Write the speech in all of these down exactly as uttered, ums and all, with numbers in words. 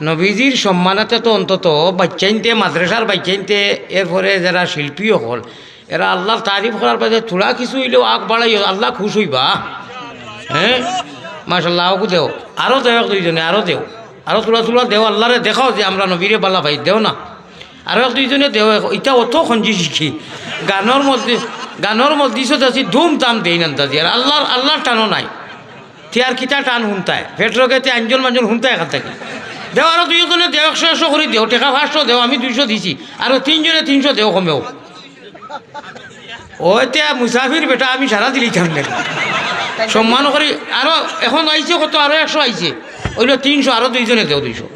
নবীজির সম্মানাতে তো অন্তত বাচ্চাইন্তে, মাদ্রাসার বাচ্চাইন্তে, এরপরে যারা শিল্পী অকল, এরা আল্লার তারিফ করার বাদে থুড়া কিছু অইলেও আগ বাড়াইও, আল্লা খুশ অইবা। হ্যাঁ, মাশাল্লাহ, আউকু দেও, আরো দেও এক দুইজনে, আরো দেও, আরো থুড়া থুড়া দেও, আল্লারে দেখাও যে আমরা নবীরে বালা পাই, দেও না। আরো এক দুইজনে দেও, ইতা অত খঞ্জি শিখি। গানর মধ্যে, গানর মধ্যে ইসত আছি, ধুম তাম দেইন আন্দাজি, আর আল্লার, আল্লার টানো নাই। তে আর কিতা টান হুনতায়? পেট রোগেতে আঞ্জন মাঞ্জন হুনতায় এখান থাকি। দেও আরো দুইজনে দেও, একশো একশো করি দেও, টেকা পাঁচশো দেও, আমি দুইশো দিছি, আরো তিনজনে তিনশো দেও কমেও। ওইতে মুসাফির বেটা, আমি সারা দিলিতাম না। সম্মান করি, আরো এখন আইছে কত, আরো একশো আইছে, অইলো তিনশো, আরো দুইজনে দেও দুইশো।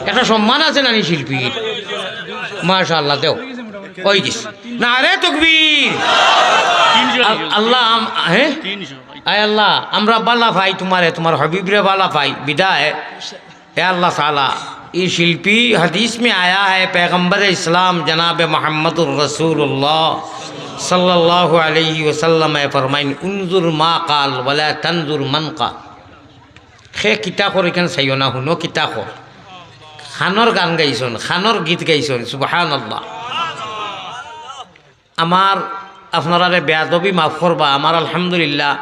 একটা সম্মান আছে নানি শিল্পীর? মাশাআল্লাহ, দেও। ওই দিস। নারে তকবীর। আল-, আল্লাহ, আম-, হ্যাঁ? আয় আল্লাহ, আমরা বালা পাই তোমারে, তোমার হাবিবরে বালা পাই, বিদায়। এ আল্লাহ তাআলা, ই শিল্পী, হাদিস মে আয়া হ্যায়, পয়গম্বর ইসলাম জনাব মুহাম্মদুর রাসূলুল্লাহ সাল্লাল্লাহু আলাইহি ওয়াসাল্লাম এ ফরমাইন, "উনজুর মা কাল ওয়ালা তানজুর মান কাল।" হে কিতা কর, ইখান চাইও না, হুনো কিতা কর। খানোর গান গাইছন, খানোর গীত গাইছন, সুবহানাল্লাহ। আমার, আপনারারে বেয়াদবি মাফ করবা, আমার আলহামদুলিল্লাহ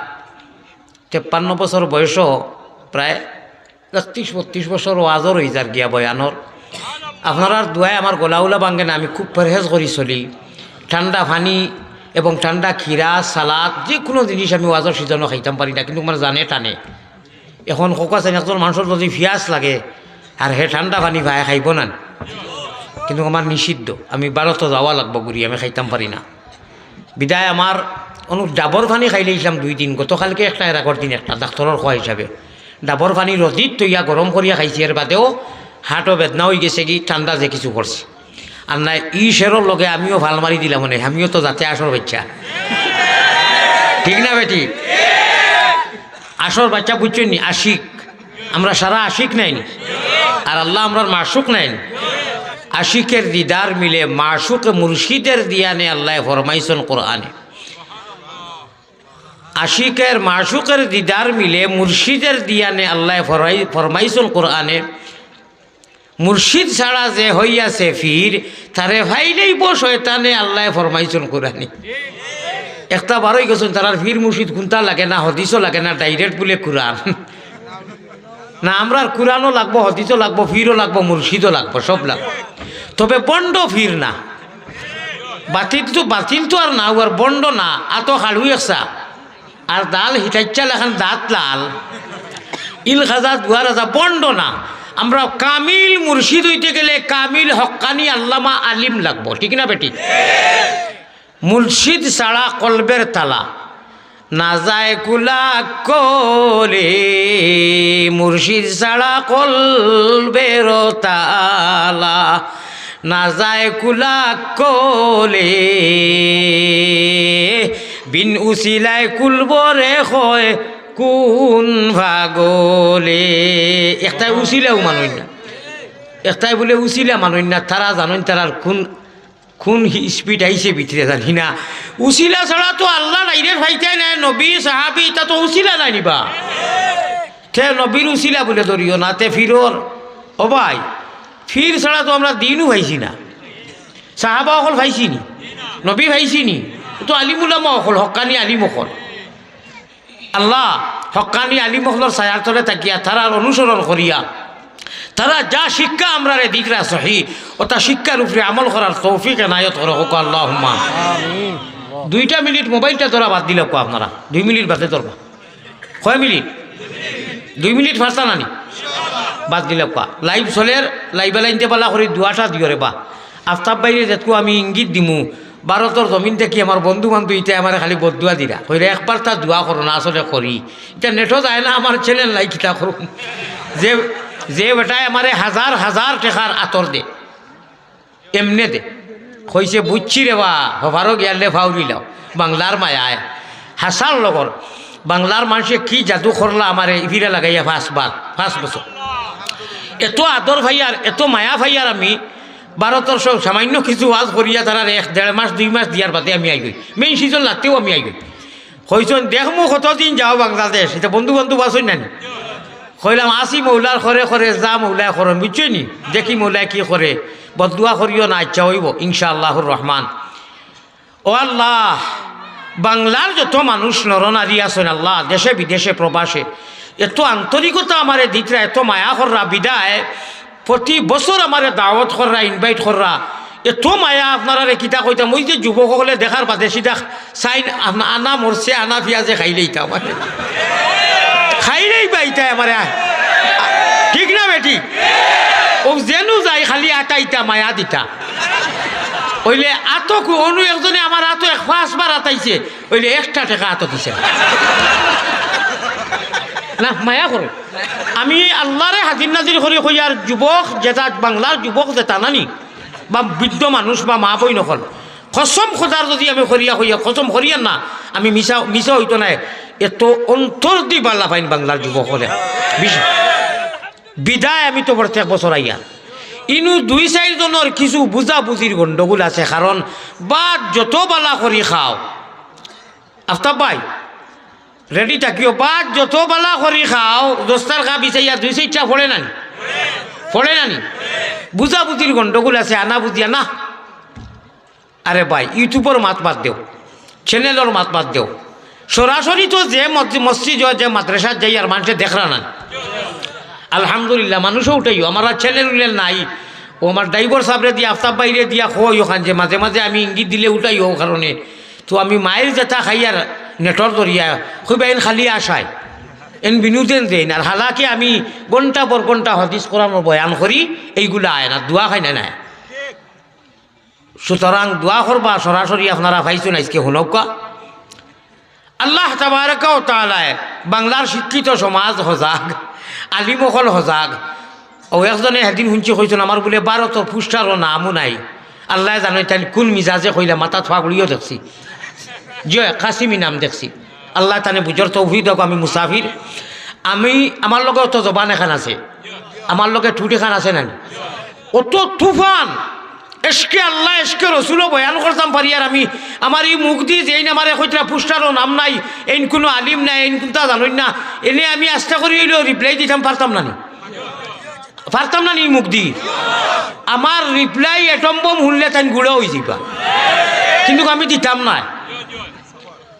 তেপ্পান্ন বছর বয়সও প্রায় একত্রিশ বত্রিশ বছর ওয়াজর অই যার গিয়া বয়ানর। আপনারার দোয়ায় আমার গলা উলা ভাঙ্গে না, আমি খুব পরহেজ করি চলি। ঠান্ডা পানি এবং ঠান্ডা খিরা, সালাদ, যে কুনু জিনিস আমি ওয়াজর সিজনো খাইতাম পারি না, কিন্তু আমার জানে টানে। এখন কউক্কা চাইন, একজন মানষর যুদি পিয়াস লাগে আর হে ঠান্ডা পানি পায়, খাইবো না? কিন্তু আমার নিষিদ্ধ, আমি ভারতো যাওয়া লাগবো ঘুরি, আমি খাইতাম পারি না। বিদায় আমার অনু ডাবর পানি খাইলাইছলাম দুই দিন, গতকালকে একটা, এর আগর দিন একটা, ডাক্তরর কওয়া হিসাবে। ডাবর পানি রদিত থইয়া গরম করিয়া খাইছি, এর বাদেও হাটও বেদনা অইগেছে গি, ঠান্ডা যে কিছু পড়ছে। আর না, ই শেরর লগে আমিও ফাল মারি দিলাম, মানে, আমিও তো জাতে আশর বাইচ্চা। ঠিক না বেটি? আশর বাইচ্চা বুঝছইন নি? আশিক। আমরা সারা আশিক নাইন? আর আল্লাহ আমরার মাশুক নাইন? আশিকের দিদার মিলে মাশুকে মুর্শিদের দিয়ানে আল্লায় ফরমাইছন কোরআনে। আশিকের মাশুকের দিদার মিলে মুর্শিদের দিয়ানে আল্লায় ফরাই-, ফরমাইছন কোরআনে। মুর্শিদ ছাড়া যে হইয়াছে পীর, তারে ফাইলেইবো শয়তানে, আল্লায় ফরমাইছন কোরআনে। একটা বারই গেছন, তারার পীর মুর্শিদ কুনতা লাগে না, হদিসও লাগে না, direct বুলে কোরআন। না, আমরার কোরআনও লাগবো, হদিসও লাগবো, পীরও লাগবো, মুর্শিদও লাগবো, সব লাগবো। তবে বন্ড পীর না। বাতিল তো, বাতিল তো আর না, আর বন্ড না, আতো খাড়ু একসা। আর দাল হিটাইচ্ছা লাখান দাঁত লাল। ইল খাজা দুয়ার রাজা বন্ড না। আমরা কামিল মুর্শিদ অইতে গেলে কামিল হক্কানি আল্লামা আলিম লাগবো, ঠিক না বেটি? মুর্শিদ ছাড়া কলবের তালা না যায় কুলা কলে, মুর্শিদ ছাড়া কলবের তালা না যায় কুলা কলে, বিন উসিলায় কুলবরে কয় কুন ভাগলে। একটায় উসিলাও মানইন না, একটায় বুলে উসিলা মানইন না, তারা জানইন তারার কুন কুন হি-, speed আইছে ভিতরে জানি না। উসিলা ছাড়া তো আল্লাহ নাইরে ফাইতায় নায়, নবী, সাহাবী, ইতা তো উসিলা নায় নি বা। তে নবীর উসিলা বুলে ধরিও না, তে পীরর। ও ভাই, পীর ছাড়া তো আমরা দিনও পাইছি না। সাহাবা অকল পাইছি নি? নবী পাইছি নি? তো আলিম উলামা অকল, হক্কানি আলিম অকল। আল্লাহ হক্কানি আলিম অকলর ছায়ার তলে থাকিয়া, তারার অনুসরণ করিয়া, তারা যা শিক্ষা আমরারে দিতরা সহি, অতা শিক্ষার উপরে আমল করার তৌফিক এনায়েত করো, কউক্কা আল্লাহুম্মা। আমিন। দুইটা মিনিট মোবাইলটা ধরা বাদ দিলাউক্কা আপনারা, দুই মিনিট বাদে ধরবা। কয় মিনিট? দুই মিনিট পারতা না নি? বাদ দিলাউক্কা। Live চলের, live লাইনতে বালা করি দোয়াটা দিও রে বা। আফতাব ভাইরে যেতকু আমি ইঙ্গিত দিমু, ভারতর জমিন থাকি আমার বন্ধু বান্ধব ইতায় আমারে খালি বদদোয়া দিরা। কইরা একবার তা দোয়া করো না, আসলে করি। ইতা নেটও যায় না, আমার channel নাই, কিতা করুম? যে, যে বেটায় আমারে হাজার হাজার টেকার আতর দে, এমনে দে। কইছে, "বুঝছি রে বা, হবারও গিয়ালে ফাউরি লাও।" বাংলার মায়ায়, হাসার লগর, বাংলার মানষে কি জাদু করলা আমারে, ইফিরা লাগাইয়া পাঁচবার, পাঁচ বছর। এত আদর পাইয়ার, এত মায়া পাইয়ার আমি, ভারতর সব সামান্য কিছু ওয়াজ করিয়া তারার এক দেড় মাস, দুই মাস দিয়ার বাদে আমি আইগই। Main season লাগতেও আমি আইগই। কইছইন, "দেখমু কতদিন যাও বাংলাদেশ।" ইতা বন্ধু বান্ধব আছইন না নি? কইলাম, "আসি মৌলার খরে খরে, যা মৌলায় খরন", বুঝছইন নি? দেখি মৌলায় কি করে, বদদুয়া করিও না, আচ্ছা অইবো, ইনশাআল্লাহুর রহমান। ও আল্লাহ, বাংলার যত মানুষ নরনারী আছইন আল্লাহ, দেশে বিদেশে প্রবাসে, এত আন্তরিকতা আমারে দিতরা, এত মায়া কররা, বিদায় প্রতি বছর আমারে দাওয়াত কররা, invite কররা, এত মায়া আপনারারে কিতা কইতাম। ওই যে যুবক অকলে দেখার বাদে সিধা চাইন, আনা মরছে, আনা পিয়াজে খাইলাইতাম। খাইলাইবা ইতায় আমারে, ঠিক না বেটি? ও যেনু যাই খালি আতাইতা, মায়া দিতা। অইলে আতো কু-, অনু একজনে আমার আতো এক পাঁচবার আতাইছে, অইলে একটা টেকা আতো দিছে না। না, মায়া করো। আমি আল্লারে হাজির নাজির করি কইয়ার, যুবক যেটা, বাংলার যুবক যেটা নানি, বা বৃদ্ধ মানুষ বা মা বইন অকল, কসম খোদার যদি আমি করিয়া কইয়া, কসম করিয়ার না, আমি মিছা, মিছা অইতো নায়। এত অন্তর দি বালা পাইন বাংলার যুবক অকলে। বিশ-, বিদায় আমি তো প্রত্যেক বছর আইয়ার। ইনু দুই চাইর জনর কিছু বুঝাবুঝির গন্ডগোল আছে, কারণ বাদ যত বালা করি খাও, আফতাব ভাই, ready থাকিও, বাদ যত বালা করি খাও, দস্তার খা বিছাইয়া দুই চাইরটা পড়ে নানি? পড়ে নানি? বুঝাবুঝির গন্ডগোল আছে, আনা বুঝিয়া না। আরে ভাই, YouTube-অর মাত বাদ দেও, channel-অর মাত বাদ দেও। সরাসরি তো যে মস-, মসজিদ অয়, যে মাদ্রাসাত যাইয়ার মানষে দেখরা না। আলহামদুলিল্লাহ, মানুষও উঠাইও, আমার আর channel উলেন নাই। ও আমার driver সাবরে দিয়া, আফতাব ভাইরে দিয়া কই অখান যে মাঝে মাঝে আমি ইঙ্গিত দিলে উঠাইও, ও কারণে। তো আমি মাইর যেটা খাইয়ার নেটর দরিয়া, খুব এন খালি আশায়, এন বিনোদন দেইন। আর হালাকি আমি ঘন্টা পর ঘন্টা হাদিস কোরআনর বয়ান করি, এইগুলা আয় না, দোয়া খাই না, না। সুতরাং দোয়া করবা, সরাসরি আপনারা পাইছইন আইজকে হুনউক্কা। আল্লাহ তাবারাকা ওয়া তাআলায় বাংলার শিক্ষিত সমাজ হজাগ, আলিম অকল হজাগ। ও একজনে হেদিন হুনছি কইছইন, আমার বুলে ভারতর পোস্টারও নামও নাই। আল্লায় জানইন তাইন কুন মিজাজে কইলা, মাথাত ফাগড়িও দেখছি। জি অয়, কাসিম ইনাম দেখছি। আল্লায় তানে বুঝার তৌফিক দেউক। আমি মুসাফির, আমি, আমার লগে অত জবান এখান আছে, আমার লগে ঠুট এখান আছে নানি? অত তুফান, এশকে আল্লাহ, এশকে রসুলও বয়ান করতাম পারি। আর আমি, আমার ই মুখ দি যেইন আমারে কইতরা পোস্টারও নাম নাই, এইন কুনু আলিম নাই, এইন কুনতা জানইন না, এনে আমি আস্তা করি অইলেও reply দিতাম পারতাম নানি? পারতাম নানি ই মুখ দি? আমার reply atom bomb হুনলে তাইন গুড়া অইযিবা, কিন্তু আমি দিতাম নায়।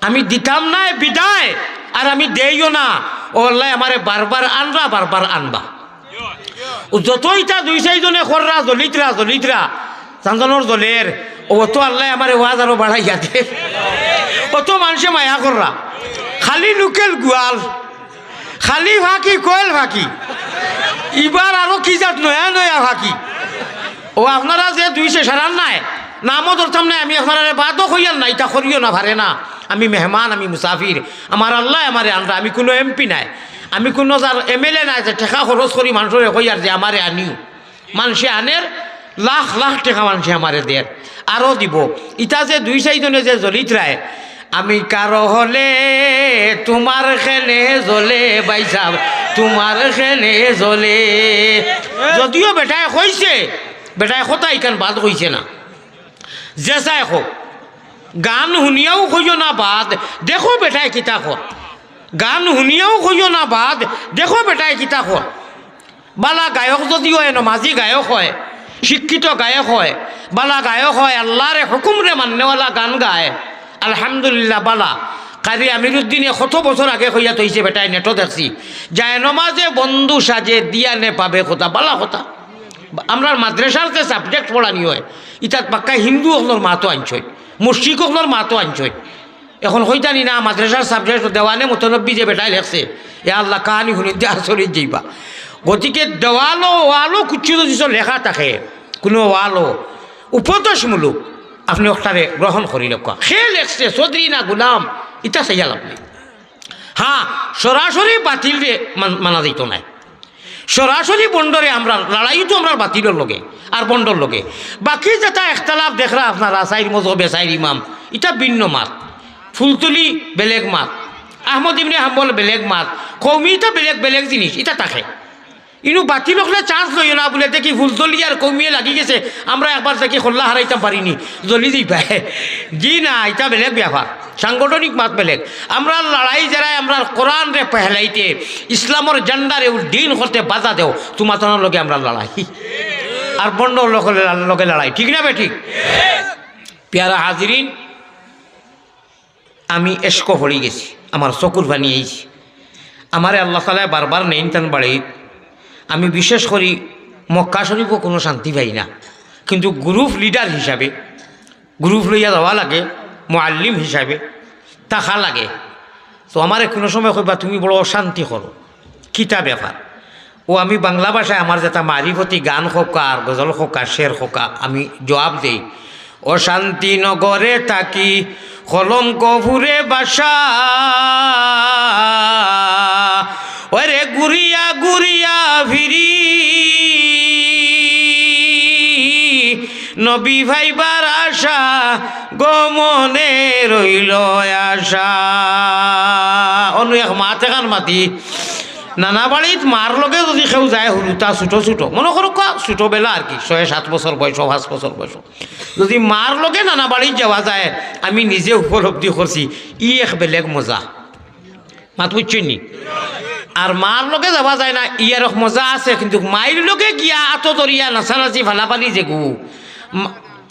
আমি দিতাম নায় বিদায়, আর আমি দেইও না। ও আল্লায় আমারে বারবার আনরা, বারবার আনবা। ও যত ইতা দুই চাইরজনে কররা, জ্বলিতরা, জ্বলিতরা, চান্দনর জ্বলের, ও অত আল্লায় আমারে ওয়াজ আরো বাড়াইয়া দে। অত মানষে মায়া কররা, খালি নুকেল গুয়াল, খালি ফাকি, কয়েল ফাকি, ইবার আরো কি জাত নয়া নয়া ফাকি। ও আপনারা যে দুই শেষারার নায়, নামও ধরতাম নায়, আমি আপনারারে বাদও কইয়ার না, ইতা করিও না, পারে না। আমি মেহমান, আমি মুসাফির, আমার আল্লায় আমারে আনরা, আমি কুনু এমপি নায়, আমি কুনু যার এমএলএ নায় যে টেকা খরচ করি মানষরে কইয়ার যে আমারে আনিও। মানষে আনের, লাখ লাখ টেকা মানষে আমারে দের, আরো দিবো। ইতা যে দুই চাইরজনে যে জ্বলিতরায়, আমি কারো হলে তোমার খেনে জ্বলে, ভাইসাব, তোমার খেনে জ্বলে। যদিও বেটায় কইছে, বেটায় কথা ইখান বাদ কইছে না। যে চায় কউক, গান হুনিয়াও কইও না বাদ, দেখো বেটায় কিতা কর। গান হুনিয়াও কইও না বাদ, দেখো বেটায় কিতা কর। বালা গায়ক যদিও অয়, নমাজি গায়ক অয়, শিক্ষিত গায়ক অয়, বালা গায়ক অয়, আল্লারে হুকুমরে মাননেওয়ালা গান গায়, আলহামদুলিল্লাহ, বালা। কাজী আমিরুদ্দিনে কত বছর আগে কইয়া থইছে, বেটায় নেটো দেখছি, "জায়নমাজে বন্ধু সাজে দিয়া নে পাবে খোদা", বালা কথা। আমরার মাদ্রাসার যে subject পড়ানি অয়, ইতাত পাক্কা হিন্দু অকলর মাতও আনছইন, মুশরিক অকলর মাতও আনছইন। এখন কইতানি না, মাদ্রাসার subject দেওয়ানে মুতানাব্বি যে বেটায় লেখছে, ইয়া আল্লাহ, কাহানি হুনিতে আচরিত যাইবা। গতিকে দেওয়ালো, ওয়ালো কুচ্ছু যদি লেখা থাকে, কুনু ওয়ালো উপদেশমূলক, আপনে অকটারে গ্রহণ করি লউক্কা। কে লেখছে, চৌধুরী না গোলাম, ইতা চাইয়া লাভ নাই। হ্যাঁ, সরাসরি বাতিলরে মান-, মানা যাইতো নায়। সরাসরি ভন্ডরে আমরা লড়াই তো আমরার বাতিলর লগে আর ভন্ডর লগে। বাকি যেটা একতলাফ দেখরা আপনারা, চাইর মজহবে চাইর ইমাম, ইটা ভিন্ন মাত। ফুলতলি বেলেগ মাত, আহমদ ইবনে হাম্বল বেলেগ মাত, কওমি ইটা বেলেগ বেলেগ জিনিস, ইটা থাকে। ইনু বাতিল অকলে chance লইও না বুলে দেখি ফুলতলি আর কওমিয়ে লাগি গেছে, আমরা একবার দেখি খোল্লা হারাইতাম পারিনি, জ্বলি যাইবা। জি না, ইটা বেলেগ ব্যাপার। সাংগঠনিক মাত বেলেগ। আমরার লড়াই যেরা আমরার কোরআনরে পেহলাইতে, ইসলামর ঝান্ডারে উড্ডীন করতে বাধা দেও, তুমাতানর লগে আমরার লড়াই। আর ভন্ডর লগে, লগে লড়াই, ঠিক না বেঠিক? পিয়ারা হাজিরিন, আমি এশকো পড়ি গেছি, আমার চকুর পানি আইছে। আমারে আল্লাহ তাআলায় বারবার নেইন তান বাড়িত। আমি বিশেষ করি মক্কা শরীফো কুনু শান্তি পাই না, কিন্তু গ্রুপ লিডার হিসাবে, গ্রুপ লইয়া যাওয়া লাগে, মুআল্লিম হিসাবে থাকা লাগে। তো আমারে কুনু সময় কইবা, "তুমি বড় অশান্তি করো, কিতা ব্যাপার?" ও আমি বাংলা ভাষায় আমার যেটা মারিফতি গান কউক্কা আর গজল কউক্কা, শের কউক্কা, আমি জবাব দেই, "অশান্তি নগরে থাকি, কলঙ্ক পুড়ে বাসা, ওরে ঘুরিয়া ঘুরিয়া ফিরি, নবী পাইবার আশা, গো মনে রইল আশা।" অনু এক মাত এখান মাতি, নানা বাড়িত মার লগে যদি কেউ যায়, হুরুতা ছোট ছোট, মনো করউক্কা ছোটবেলা আর কি, ছয় সাত বছর বয়স, পাঁচ বছর বয়স, যদি মার লগে নানা বাড়িত যাওয়া যায়, আমি নিজে উপলব্ধি করছি, ই এক বেলেগ মজা। মাত বুঝছইন নি? আর মার লগে যাওয়া যায় না, ইয়ার এক মজা আছে, কিন্তু মাইর লগে গিয়া আতো ধরিয়া নাচানাচি ফালাফালি যেগু, মা-,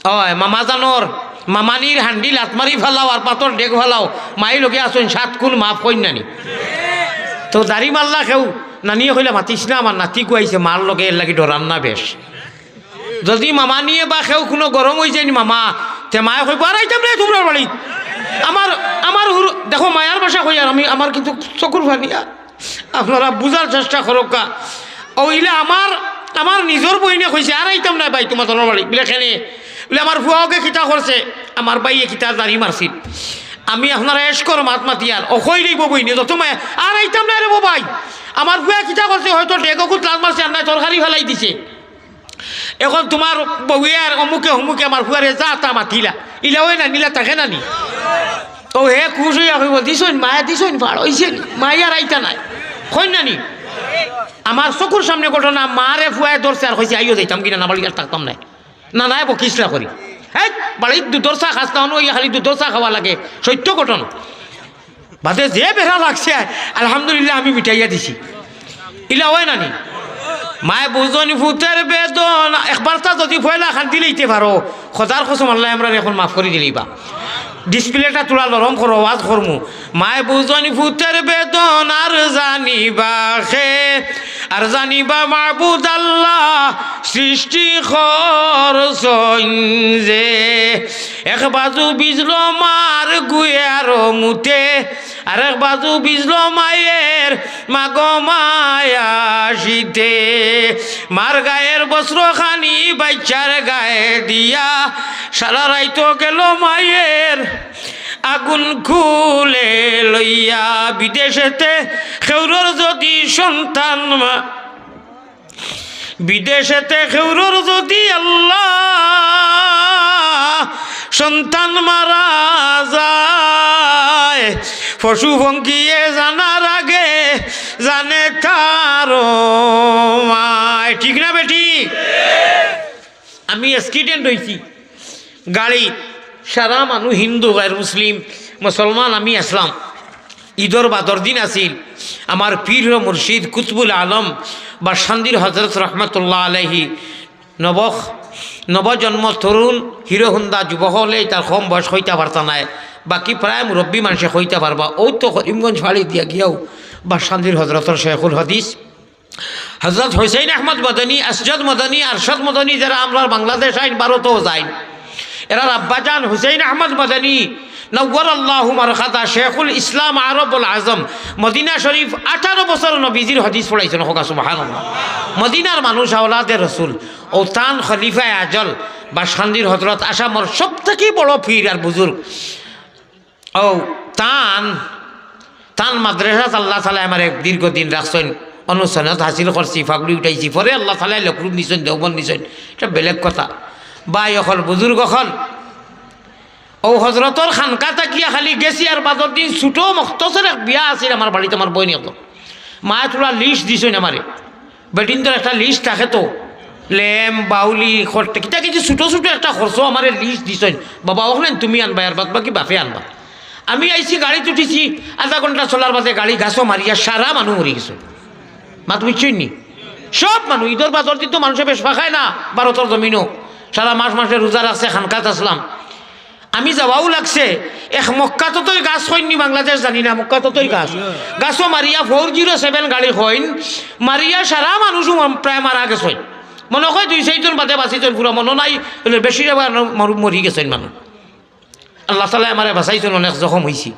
অয়, মামা জানর, মামানির হান্ডি লাত মারি ফালাও আর পাথর ডেগ ফালাও, মাইর লগে আছইন সাত খুন মাফ কইন নানি। তো দাড়ি মারলা কেউ, নানিয়ে কইলা, "মাতিস না, আমার নাতি গুয়াইছে, মার লগে এর লাগি ডরান না বেশ।" যদি মামানিয়ে বা কেউ কুনু গরম অইযায়নি মামা, তে মায়ে কইবো, "আর আইতাম নায় তুমরার বাড়িত।" আমার, আমার হুরু-, দেখো, মায়ার ভাষা কই আর আমি, আমার কিন্তু চকুর পানি আর। আপনারা বুঝার চেষ্টা করউক্কা। অউ ইলা আমার, আমার নিজর বইনে কইছে, "আর আইতাম নায় ভাই তুমাতানর বাড়িত।" বুলে, "কেনে?" বুলে, "আমার ফুয়াওগে কিতা করছে, আমার ভাইয়ে কিতা জারি মারছিল। আমি আপনারা এশকর মাত মাতিয়ার।" অউ কই রইবো বইনে, যত মায়া, "আর আইতাম নায় রেবো ভাই। আমার ফুয়ায় কিতা করছে, হয়তো ডেগো কুত লাত মারছে, আর নায় তরকারি ফালাই দিছে।" এখন তুমার বউয়ে আর অমুকে হমুকে আমার ফুয়ারে যা তা মাতিলা, ইলা অয় না নি, ইলা থাকে না নি? অউ হে খুশ অইয়া কইবো, "দিছইন, মায়ে দিছইন, ফাড় অইছে নি, মায়ে আর আইতা নায়।" কইন না নি? আমার চকুর সামনে ঘটনা, মারে ফুয়ায় ধরছে আর কইছে, "আইও, যাইতাম কিনা, না বাড়িত আর থাকতাম নায়।" না, নায় বকিস না করি। হেই, বাড়িত দুধর চা খাস না, অনো অইয়া খালি দুধর চা খাওয়া লাগে, সত্য ঘটনা। বাদে যে বেড়া লাগছে, আলহামদুলিল্লাহ, আমি মিটাইয়া দিছি। ইলা অয় না নি? মায় বুঝইন ফুতের বেদনা, একবারতা যদি পয়লা কান্দি লইতে পারো, খোদার কসম আল্লায় আমরারে এখন মাফ করি দিলাইবা। ডিসপ্লেটা তুলা নরম করো, ওয়াজ করমু। মায় বুঝইন ফুতের বেদনা আর জানিবা কে, আর জানিবা মাবুদ আল্লাহ সৃষ্টি করছইন যে। এক বাজু বিজলো মার গুয়ার মুতে, আরেক বাজু বিজলো মায়ের মাগো মায়া শীতে। মার গায়ের বস্ত্র খানি বাইচ্চার গায়ে দিয়া, সারা রাইত গেল মায়ের আগুন খুলে লইয়া। বিদেশেতে খেউরর যদি সন্তান মা-, বিদেশেতে খেউরর যদি আল্লাহ সন্তান মারা যায়, পশু পঙ্খিয়ে জানার আগে জানে তার মায়। ঠিক না বেঠিক? আমি অ্যাক্সিডেন্ট অইছি গাড়ি, সারা মানুষ হিন্দু, গাইর মুসলিম, মুসলমান, আমি আছলাম। ইদর বাদর দিন আছিল, আমার পীর ও মুর্শিদ কুতবুল আলম বাসকান্দির হজরত রহমতুল্লাহ আলাইহি নবখ-, নবজন্ম তরুণ হিরো হুন্দা যুবক অকলে তার কম বয়স কইতা পারতা নায়, বাকি প্রায় মুরব্বী মানষে কইতা পারবা। অউ তো করিমগঞ্জ ফাড়ি দিয়া গিয়াউ বাসকান্দির হজরতর শেখুল হাদিস হজরত হুসেন আহমদ মদনী, আসজদ মদনী, আরশদ মদনী, যেরা আমরার বাংলাদেশ আইন, ভারতও যাইন, এরার আব্বাজান হুসেন আহমদ মদনী, নওয়ারাল্লাহু মারকাদা, শেখুল ইসলাম আরবুল আজম, মদিনা শরীফ আঠারো বছর নবীজির হাদিস পড়াইছইন, কউক্কা সুবহানাল্লাহ। মদিনার মানুষ, আওলাদে রসুল, অউ তান খলিফায়ে আজল বাসকান্দির হজরত আসামর সব থাকি বড় পীর আর বুজুর্গ। অউ তান, তান মাদ্রাসাত আল্লাহ তাআলায় আমারে দীর্ঘদিন রাখছইন, অনো সনদ হাসিল করছি, পাগড়ি উঠাইছি, পরে আল্লাহ তাআলায় লখনউ নিছইন, দেওবন্দ নিছইন, ইটা বেলেগ কথা। ভাই অকল, বুজুর্গ অকল, অউ হজরতর খানকা থাকিয়া খালি গেছি, আর বাদর দিন ছুটো মখতসর এক বিয়া আছিল আমার বাড়িত, আমার বইন অকল। মায়ে থুড়া লিস্ট দিছইন আমারে, বেটিন্তর একটা লিস্ট থাকে তো, লেম, বাউলি, খরতে, কিতা কিতা ছুটো ছুটো একটা খরচ আমারে লিস্ট দিছইন, "বাবা, অখলেন তুমি আনবায়, আর বাদ বাকি বাপে আনবা।" আমি আইছি, গাড়িত উঠিছি, আধা ঘন্টা চলার বাদে গাড়ি গাছো মারিয়া সারা মানুষ মরি গেছে। মাত বুঝছইন নি? সব মানুষ, ইদর বাদর দিন তো মানষে বেশ ফাকায় না ভারতর জমিনো। সারা মাস মাসে রোজা রাখছে, খানকাত আছলাম। আমি যাওয়াও লাগছে, এক মক্কাত তো গাছ কইন নি, বাংলাদেশ জানি না, মক্কাত তো গাছ, গাছো মারিয়া ফোর জিরো সেভেন গাড়ি কইন, মারিয়া সারা মানুষ প্রায় মারা গেছে। মনো কয় দুই চাইরজন বাদে বাচিছইন, পুরা মনো নাই, অইলে বেশিরভাগ মানুষ মরি গেছইন মানুষ। আল্লাহ তাআলায় আমারে বাচাইছইন, অনেক জখম অইছি।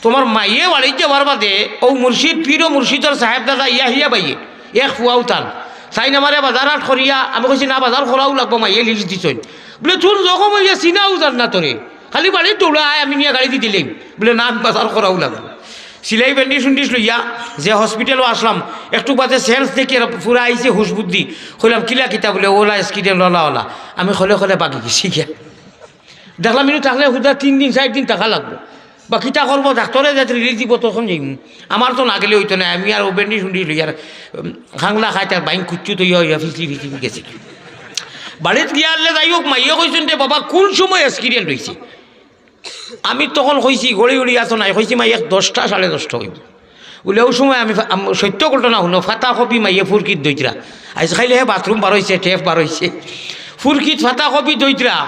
তুমার মাইয়ে বাড়িত যাওয়ার বাদে অউ মুর্শিদ, পীর ও মুর্শিদর সাহেব দাদা ইয়াহিয়া ভাইয়ে, এক ফুয়াও তান, তাইন আমারে বাজার হাট করিয়া, আমি কইছি, "না, বাজার করাও লাগবো, মাইয়ে লিস্ট দিছইন।" বুলে, "তুন জখম অইয়া চিনাও যার না তোরে, খালি বাড়িত দৌড়া আয়, আমি নিয়া গাড়িদি দিলাইমু।" বুলে, "না, আমি বাজার করাও লাগবো।" সিলাই ব্যান্ডেজ উন্ডেজ লইয়া যে হসপিটালো আছলাম, একটু বাদে সেন্স দেখিয়া পুরা আইছে হুশ বুদ্ধি। কইলাম, "কিলা কিতা?" বুলে, "অলা অ্যাক্সিডেন্ট, অলা অলা।" আমি খলে খলে বাগি গেছি গিয়া। দেখলাম, ইনো থাকলে হুদা তিন দিন, চাইর দিন থাকা লাগবো। বা কিতা করবো, ডাক্তরে যে রিলিজ দিবো, তখন যাইমু। আমার তো না গেলে অইতো নায়, আমি আর অউ ব্যান্ডেজ উন্ডেজ লইয়া আর, উম, খাংলা খাইতে আর বাইন কুচ্ছু তো ইয়া, ইয়া ফিসলি ফিসলি গেছি। বাড়িত গিয়া আনলে যাই হোক, মাইয়ে কইছইন, "রে বাবা, কুন সময় অ্যাক্সিডেন্ট অইছে?" আমি তখন কইছি, "ঘড়ি উড়ি আতো নাই।" কইছি, "মাই, এক দশটা, সাড়ে দশটা অইবো।" বুলে, "অউ সময় আমি ফা-, আম-, সত্য ঘটনা হুনো, ফাতা কপি মাইয়ে ফুরকিত ধইতরা।" আইজ খাইলে হে বাথরুম বার অইছে, টেপ বার অইছে। ফুরকিত ফাতা কপি ধইতরা।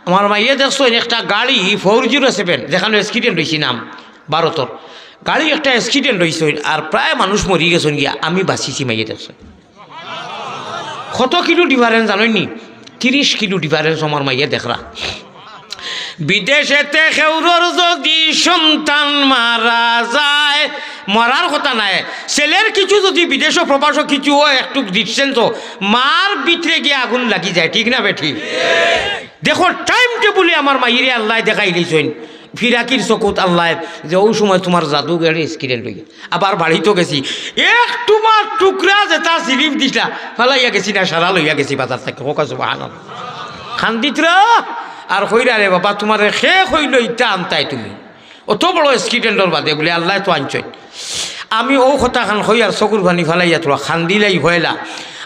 আমার মাইয়ে দেখছইন একটা গাড়ি ফোর জিরো সেভেন, যেখানো অ্যাক্সিডেন্ট অইছে নাম ভারতর। গাড়ি একটা অ্যাক্সিডেন্ট অইছে, আর প্রায় মানুষ মরি গেছইন গিয়া, আমি বাচিছি, মাইয়ে দেখছইন। কত কিলো ডিফারেন্স জানইন নি? তিরিশ কিলো ডিফারেন্স আমার মাইয়ে দেখরা। বিদেশেতে কেউরর যদি সন্তান মারা যায়, মরার কথা নায়, ছেলের কিছু যদি বিদেশো প্রবাসো কিছু অয়, একটু ডিস্টেন্সো, মার ভিতরে গিয়া আগুন লাগি যায়, ঠিক না বেঠিক? দেখো, টাইম টেবুলে আমার মাইরে আল্লায় দেখাইলিছইন। ফিরাকির চকুত আল্লায় যে অউ সময় তুমার জাদু গেড়ে অ্যাক্সিডেন্ট অইয়া। আবার বাড়িত গেছি, এক টুমার টুকরা যেটা স্লিপ দিছলা, ফালাইয়া গেছি না, সারা লইয়া গেছি বাজার থাকি। কউক্কা সুবহানাল্লাহ। কান্দিতরা আর কইরা, "রে বাবা, তুমারে কে কইলো ইতা আনতায় তুমি? অত বড় অ্যাক্সিডেন্টর বাদে?" বুলে, "আল্লায় তো আনছইন।" আমি অউ কথাখান কইয়ার চকুর পানি ফালাইয়া থুড়া কান্দিলাই পয়লা।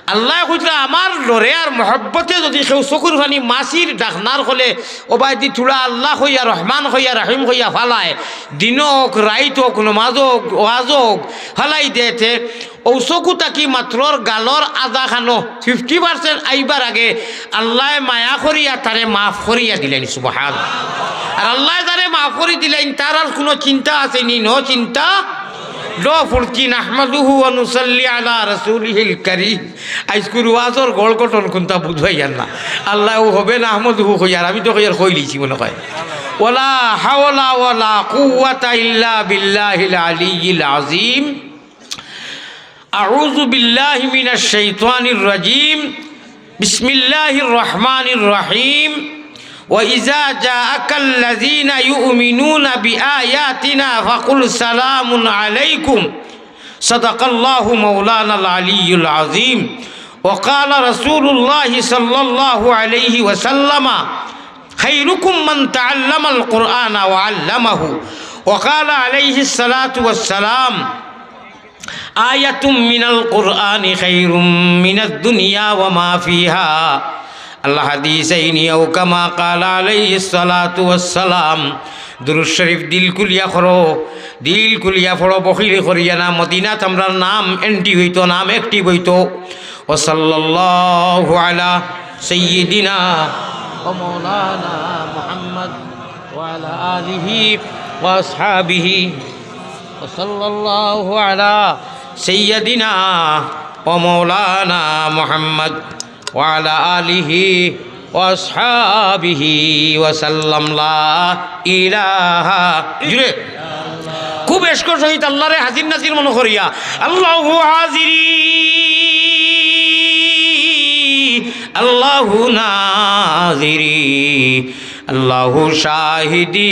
আল্লায় কইতরা, আমার ডরে আর মহব্বতে যদি কেউ চকুর পানি মাছির ঢাকনার খলে ওবায়দি থুড়া আল্লাহ কইয়া, রহমান কইয়া, রহিম কইয়া ফালায়, দিন অউক, রাইত অউক, নমাজ অউক, ওয়াজ অউক, ফালাই দেয় তে, অউ চকু থাকি মাত্রর গালর আধা খানো ফিফটি পার্সেন্ট আইবার আগে আল্লায় মায়া করিয়া তারে মাফ করিয়া দিলাইন। সুবহান। আর আল্লায় তারে মাফ করি দিলাইন, তার আর কুনু চিন্তা আছে নি? নো চিন্তা। লো ফুরকি নাহমাদুহু ওয়া নুসাল্লি আলা রাসূলিহিল কারীম। আইজকুর ওয়াজর গড় গঠন কুনতা বুঝাইয়ার না। আল্লায় অউ হবে নাহমাদুহু কইয়ার, আমি তো কইয়ার কইলিছি মনো কয়। ওয়ালা হাওলা ওয়ালা কুওয়াতা ইল্লা বিল্লাহিল আলিয়্যিল আযীম। أعوذ بالله من الشيطان الرجيم. بسم الله الرحمن الرحيم. وإذا جاءك الذين يؤمنون بآياتنا فقل سلام عليكم. صدق الله مولانا العلي العظيم. وقال رسول الله صلى الله عليه وسلم: خيركم من تعلم القرآن وعلمه. وقال عليه الصلاة والسلام: آية من القرآن خير من الدنيا وما فيها. الحديثين أو كما قال عليه الصلاة والسلام. দুরূদ শরীফ দিল খুলিয়া পড়ো, দিল খুলিয়া পড়ো, বখিলি করিয়া না। মদিনাত আমরার নাম এন্ট্রি অইতো, নাম অ্যাক্টিভ অইতো। وصلى الله على سيدنا ومولانا محمد وعلى آله وأصحابه وصلى الله على سيدنا ومولانا محمد وعلى آله وأصحابه وسلم. لا إله. জুরে। খুব এশকর সহিত আল্লারে হাজির নাজির মনো করিয়া। আল্লাহু হাজিরি, আল্লাহু নাজিরি, আল্লাহু শাহিদি,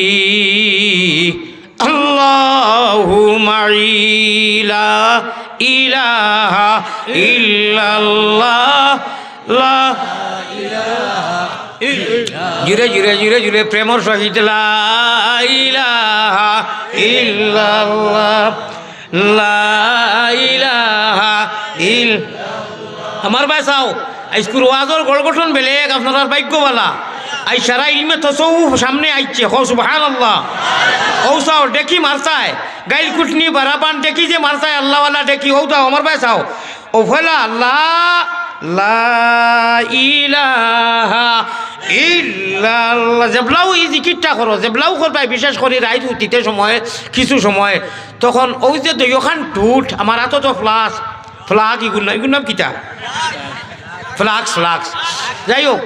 আল্লাহু মাই, লা ইলাহা ইল্লাল্লাহ, লা ইলাহা ইল্লাল্লাহ। জুরে, জুরে, জুরে, জুরে, প্রেমর সহিত লা ইলাহা ইল্লাল্লাহ, লা ইলাহা ইল-, আমার ভাই চাও, আইজকুর ওয়াজর গড় গঠন বেলেগ, আপনারার ভাগ্য ভালা। আই সারা ইলমে তসৌফ সামনে আইছে, কও সুবহানাল্লাহ। অউ চাও, ডেকি মারতায়, গাইল কুটনি বারাবান ডেকি যে মারতায়, আল্লাহওয়ালা ডেকি, অউ চাও, আমার ভাই চাও। অউ পয়লা আল্লাহ, লা ইলাহা ইল্লাল্লাহ। যেবলাউ ই জিকিরটা করো, যেবলাউ করবায়, বিশেষ করি রাইত হুতিতে সময়, কিছু সময়, তখন অউ যে দুইওখান ঠুট, আমার আতো তো ফ্লাস, ফ্লাগ, ইগুর নাম, ইগুর নাম কিতা? Flask, flask. যাই হোক,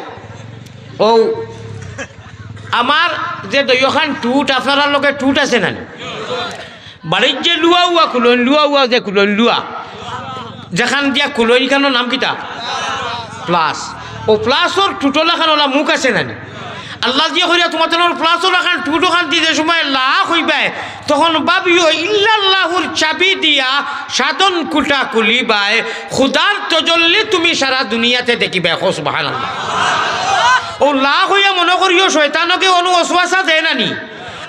অউ আমার যে দুইওখান ঠুট, আপনারার লগে ঠুট আছে না নি? বাড়ির যে লুয়া উয়া কুলইন, লুয়া উয়া যে কুলইন, লুয়া। যেখান দিয়া কুলইন, ইখানর নাম কিতা? প্লাস। অউ প্লাসর ঠুটো লাখান অলা মুখ আছে না নি? আল্লায় যে কইরা তুমার তনর প্লাসর লাখান ঠুটো খান দি যে সময় লা কইবায়, তখন ভাবিও ইল্লাল্লাহুর চাবি দিয়া সাধন কুটা খুলিবায়, খুদার তজল্লি তুমি সারা দুনিয়াতে দেখিবায়। কও সুবহানাল্লাহ। অউ লা কইয়া মনো করিও শয়তানকে অনু ওয়াসওয়াসা দেয় না নি?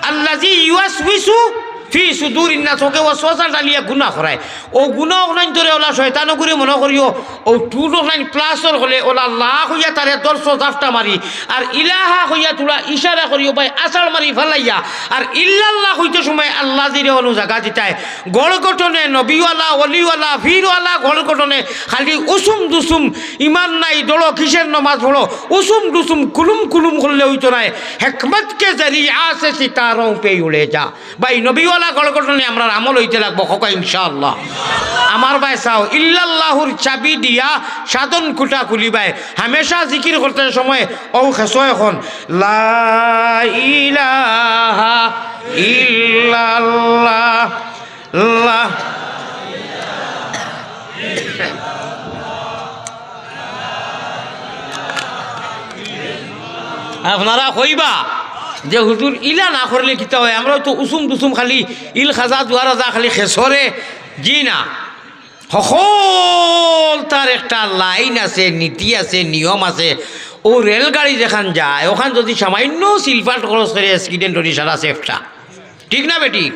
আল্লাযী ইউওয়াসউিসু ফি সুদুরিন নাস, অকে ওয়াসওয়াসা ডালিয়া গুনা করায়। অউ গুনা অকলাইন ধরে অলা শয়তান অগুরে মনো করিও, অউ ঠুট অকলাইন প্লাসর হলে অলা লা কইয়া তারে ধরছো জাপটা মারি, আর ইলাহা কইয়া থুড়া ইশারা করিও ভাই আছাড় মারি ফালাইয়া, আর ইল্লাল্লাহ কইতে সময় আল্লাহ জিরে অনু জাগা দিতায়। গড় গঠনে নবীওয়ালা, অলিওয়ালা, ফিরওয়ালা গড় গঠনে খালি উসুম দুসুম, ইমান নাই, দড়ো কিসের নমাজ পড়ো, উসুম দুসুম, কুলুম কুলুম করলে অইতো নায়। হেকমত কে জরিয়া সে সিতারোঁ পে উড়ে যা। ভাই, নবীওয়ালা গড় গঠনে আমরার আমল অইতে লাগবো, কও ইনশাআল্লাহ। আমার ভাই চাও, ইল্লাল্লাহুর চাবি দিয়া সাধন কুটা খুলিবায়। হামেশা জিকির করতে সময় অউ খেছো অখন, লা ইলাহা ইল্লাল্লাহ, লা আপনারা কইবা যে, "হুজুর, ইলা না করলে কিতা অয়? আমরাও তো উসুম দুসুম খালি ইল খাজা জুয়ারা যা খালি খেছরে।" জি না, হকলতার একটা লাইন আছে, নীতি আছে, নিয়ম আছে। অউ রেলগাড়ি যেখান যায়, অখান যুদি সামাইন্য সিলপাট খরচ করি অ্যাক্সিডেন্ট অইলে সারা সেফটা। ঠিক না বেঠিক?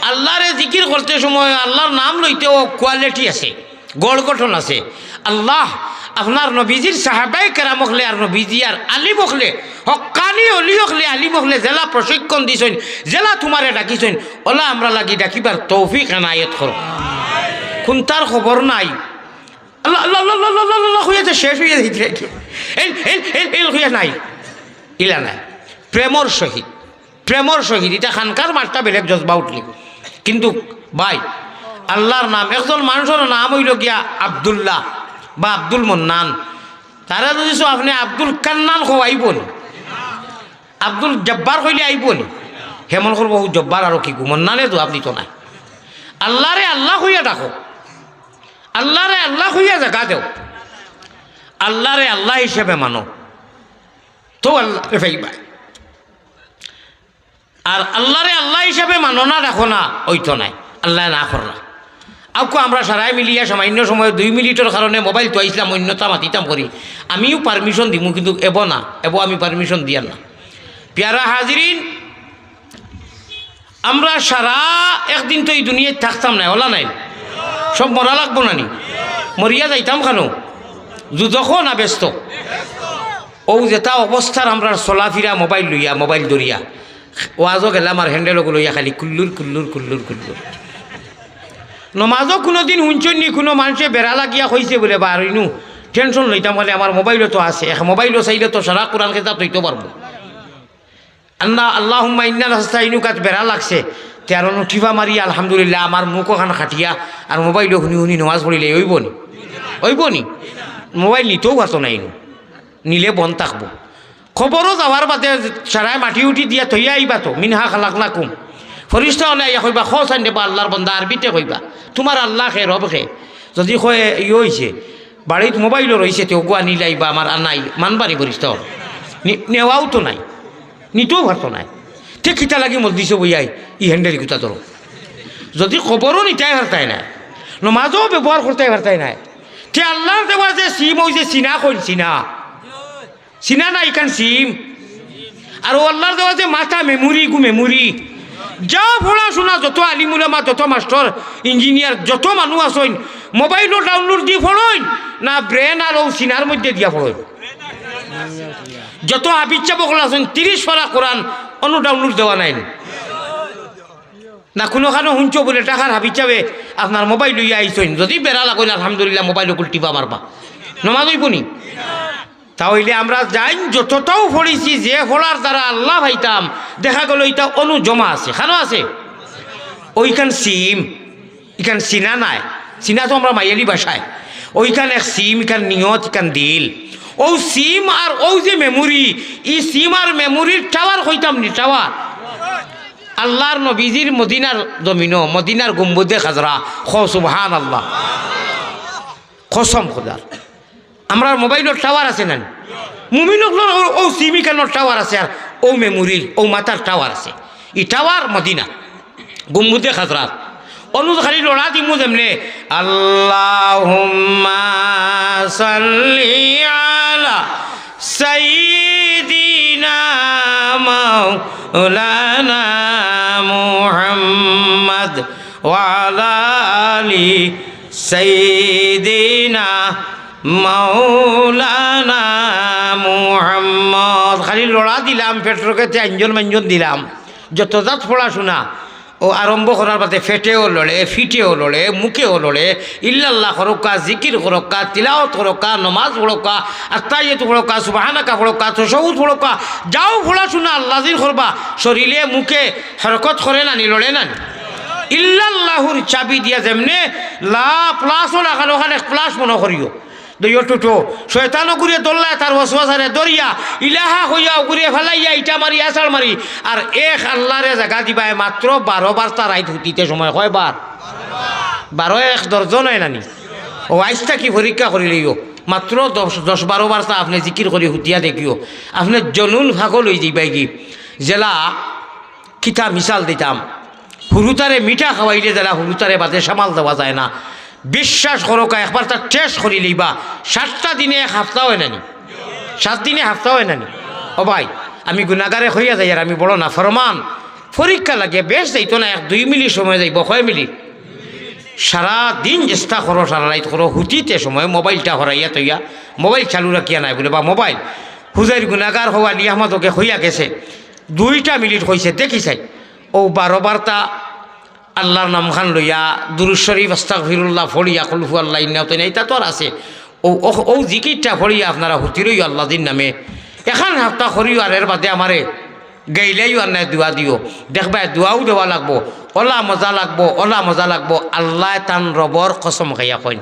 আল্লারে জিকির করতে সময় আল্লার নাম লইতেও কোয়ালিটি আছে, গড় গঠন আছে। আল্লাহ, আপনার নবীজির সাহাবায়ে কেরাম অকলে আর নবীজি আর আলিম অকলে, হক্কানি অলি অকলে, আলিম অকলে যেলা প্রশিক্ষণ দিছইন, যেলা তুমারে ডাকিছইন, অলা আমরার লাগি ডাকিবার তৌফিক এনায়েত করো। কুন্তার খবর নাই। আল্লাহ, আল্লাহ, আল্লাহ, আল্লাহ, আল্লাহ, আল্লাহ, আল্লাহ কইয়া যে শেষ অইয়া যাইতরা কি? এল, এল, এল, এল কইয়া নাই। ইলা নাই। প্রেমর সহিত। প্রেমর সহিত, ইটা খানকার মাতটা বেলেগ জজবা উঠলি। কিন্তু ভাই, আল্লার নাম, একজন মানষর নাম অইলো গিয়া আব্দুল্লাহ বা আব্দুল মন্নান, তারে যুদি কও আপনে আব্দুল কান্নান কও, আইবো নি? আব্দুল জব্বার কইলে আইবো নি? হেমন করবো, "অউ জব্বার আরো কিগু, মন্নানে জুয়াব দিতো নায়।" আল্লারে আল্লা কইয়া ডাকো, আল্লারে আল্লা কইয়া জাগা দেও, আল্লারে আল্লা হিসাবে মানো, তেউ আল্লারে পাইবায়। আর আল্লারে আল্লা হিসাবে মানো না, রাখো না, অইতো নায়। আল্লায় না কররা। আউক্কা আমরা সারায় মিলিয়া সামাইন্য সময় দুই মিনিটর কারণে মোবাইল থুয়াইছলাম, অইন্যতা মাতিতাম করি। আমিউ পারমিশন দিমু, কিন্তু এবো না, এবো আমি পারমিশন দিয়ার না। পিয়ারা হাজিরিন, আমরা সারা একদিন তো ই দুনিয়াত থাকতাম নায়, অলা নায়? সব মরা লাগবো না নি? মরিয়া যাইতাম কানো? দুজখো না বেহেস্তো? অউ যেতা অবস্থার আমরার চলাফিরা মোবাইল লইয়া, মোবাইল ধরিয়া, ওয়াজো গেলাম আর হ্যান্ডেল অগু লইয়া খালি কুল্লুর, কুল্লুর, কুল্লুর, কুল্লুর। নমাজো কুনুদিন হুনছইন নি কুনু মানষে বেড়া লাগিয়া কইছে বুলে, "বা আর ইনু টেনশন লইতাম, খালি আমার মোবাইলো তো আছে, এক মোবাইলো চাইলে তো সারা কোরআন খেতাব থইতো পারবো।" আন্না, আল্লাহুম্মা ইন্না নাস্তাইনুকাত বেড়া লাগছে, তে আর অনু টিপা মারি, আলহামদুলিল্লাহ, আমার মুখ অখান কাটিয়া, আর মোবাইলো হুনি হুনি নমাজ পড়িলে অইবো নি? অইবো নি? মোবাইল নিতেউ পারতো নায় ইনু। নিলে বন্ধ থাকবো। কবরো যাওয়ার বাদে সারায় মাটি উটি দিয়া থইয়া আইবা তো, মিনহা খালাকনাকুম। ফিরিস্তা অকলে আইয়া কইবা, "কও চাইন রেবা আল্লার বন্দা", আরবিতে কইবা, "তুমার আল্লা কে, রব কে?" যুদি কয়, "ইয়ে অইছে, বাড়িত মোবাইলও রইছে, তে অগুয়া নিলাইবা, আমার আর নাই", মানবা নি ফিরিস্তা অকলে? নি-, নেওয়াউ তো নাই, নিতেউ পারতো নায়। তে কিতা লাগি মজলিসো বইয়াই ই হ্যান্ডেল গুতা ধরো? যুদি কবরও নিতায় পারতায় নায়, নমাজও ব্যবহার করতায় পারতায় নায়, তে আল্লার দেওয়া যে সিম, অউ যে সিনা কইন সিনা, সিনা না ইখান সিম। আর অউ আল্লার দেওয়া যে মাথা, মেমুরি, ইগু মেমুরি। যা পড়াশুনা, যত আলিম উলামা, যত মাস্টর, ইঞ্জিনিয়ার, যত মানুষ আছইন, মোবাইলো ডাউনলোড দি পড়ইন না ব্রেন আর অউ সিনার মধ্যে দিয়া পড়ইন? যত হাফিজ সাব অকল আছইন, তিরিশ পারা কোরআন অনো ডাউনলোড দেওয়া নাইন। না কুনুখানো হুনছো বুলে ঢাকার হাফিজ সাবে আপনার মোবাইল লইয়া আইছইন, যুদি বেড়া লাগইন, আলহামদুলিল্লাহ, মোবাইল অকল টিপা মারবা, নমাজ অইবো নি? তা অইলে আমরা যাইন যতটাও পড়ছি, যে পড়ার দ্বারা আল্লাহ পাইতাম, দেখা গেল ইটা অনো জমা আছে, খানো আছে, অউখান সিম, ইখান সিনা নায়, সিনা তো আমরা মায়ালি ভাষায়, অউখান এক সিম, ইখান নিয়ত, ইখান দিল। অউ সিম আর অউ যে মেমোরি, ই সিম আর মেমোরির টাওয়ার কইতাম নি, টাওয়ার। আল্লাহর নবীজির মদিনার জমিনো, মদিনার গম্বুজে খাজরা, কও সুবহানাল্লাহ। কসম খোদার, আমরার মোবাইলর টাওয়ার আছে না নি? মুমিন অকলর অউ, অউ সিম ইখানর টাওয়ার আছে, আর অউ মেমোরির, অউ মাথার টাওয়ার আছে। ই টাওয়ার মদিনা, গম্বুজে খাজরাত। অনো খালি লড়া দিমু যেমনে, আল্লাহুম্মা সাল্লি আলা সাইয়্যিদিনা মাওলানা মুহাম্মদ ওয়া আলা আলি সাইয়্যিদিনা মাওলানা মুহাম্মদ। খালি লড়া দিলাম, পেটর গেছে আঞ্জন মাঞ্জন দিলাম, যত জাত পড়াশুনা অউ আরম্ভ করার বাদে পেটেও লড়ে, ফিটেও লড়ে, মুখেও লড়ে, ইল্লাল্লাহ করউক্কা, জিকির করউক্কা, তিলাওয়াত করউক্কা, নমাজ পড়উক্কা, আত্তাহিয়াতু পড়উক্কা, সুবহানাকা পড়উক্কা, তশাহুদ পড়উক্কা, যাও পড়াশুনা আল্লাহ জিন করবা, শরীরে মুখে হরকত করে না নি, লড়ে না নি? ইল্লাল্লাহুর চাবি দিয়া যেমনে লা প্লাসও লাগানো, ওখানে এক প্লাস মনো করিও। দইও টুটো, শয়তান অগুরে ধরলায়, তার ওয়াসওয়াসারে ধরিয়া, ইলাহা কইয়া অগুরে ফালাইয়া, ইটা মারি, আছাড় মারি, আর এক আল্লাহরে জাগা দিবায় মাত্র বারো বারতা রাইত হুতিতে সময়। কয়বার? বারো এক দশ অয় না নি? অউ আইজ থাকি পরীক্ষা করি লইও, মাত্র দশ, দশ বারো বারতা আপনে জিকির করি হুতিয়া দেখিও, আপনে জনুন পাগল অইযিবায়গি। যেলা কিতা মিসাল দিতাম, হুরুতারে মিঠা খাওয়াইলে যেলা হুরুতারে বাদে সামাল দেওয়া যায় না, বিশ্বাস করউক্কা, একবারতা টেস্ট করি লইবা, সাতটা দিনে এক হাপ্তা অয় না নি, সাত দিনে হাপ্তা অয় না নি। ও ভাই, আমি গুনাগারে কইয়া যাইয়ার, আমি বড় নাফরমান। পরীক্ষা লাগে, বেশ যাইতো না, এক দুই মিনিট সময় যাইবো, কয় মিনিট? সারা দিন চেষ্টা করো, সারা রাইত করো, হুতিতে সময় মোবাইলটা হরাইয়া থইয়া, মোবাইল চালু রাখিয়া নায় বুলে, বা মোবাইল, হুজাইর গুনাগার হও, আলী আহমদ ওকে কইয়া গেছে, দুইটা মিনিট কইছে, দেখি চাই, অউ বারো বারতা আল্লাহর নামখান লইয়া, দুরূদ শরীফ, আস্তাগফিরুল্লাহ পড়িয়া, কুলহু আল্লাহ ইন্না তো নাই, ইতা তো আর আছে। অউ, অউ, অউ জিকিরটা পড়িয়া আপনারা হুতি রইও আল্লাহজির নামে। এখান হাপ্তা করিও, আর এর বাদে আমারে গাইলাইও আর নায় দোয়া দিও। দেখবায় দোয়াও দেওয়া লাগবো, অলা মজা লাগবো, অলা মজা লাগবো। আল্লায় তান রবর কসম খাইয়া কইন,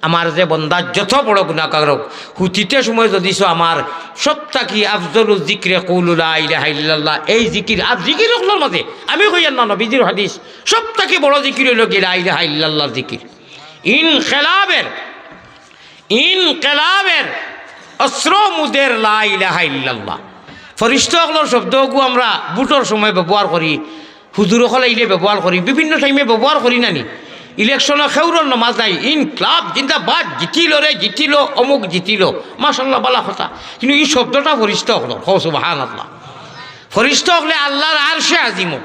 আমার যে বন্দা যত বড় গুনাগার অউক, হুতিতে সময় যুদি সো আমার সব থাকি আফজলু জিকরে কওলু লা ইলাহা ইল্লাল্লাহ, এই জিকির, আর জিকির অকলর মাঝে আমি কইয়ার না, নবীজির হাদিস, সব থাকি বড় জিকির অইলো গি লা ইলাহা ইল্লাল্লাহর জিকির। ইনকিলাবের, ইনকিলাবের অস্ত্র মুদের লা ইলাহা ইল্লাল্লাহ। ফরিস্তা অকলর শব্দ অগু আমরা ভোটর সময় ব্যবহার করি, হুজুর অকল আইলে ব্যবহার করি, বিভিন্ন টাইমে ব্যবহার করি না নি? ইলেকশনো খেউরর নমাজ নাই, ইনকিলাব জিন্দাবাদ, জিতিলো রে জিতিলো, অমুক জিতিলো, মাশাআল্লাহ, বালা কথা। কিন্তু ই শব্দটা ফরিস্তা অকলর, কও সুবহানাল্লাহ। ফরিস্তা অকলে আল্লাহর আরশে আজিমো,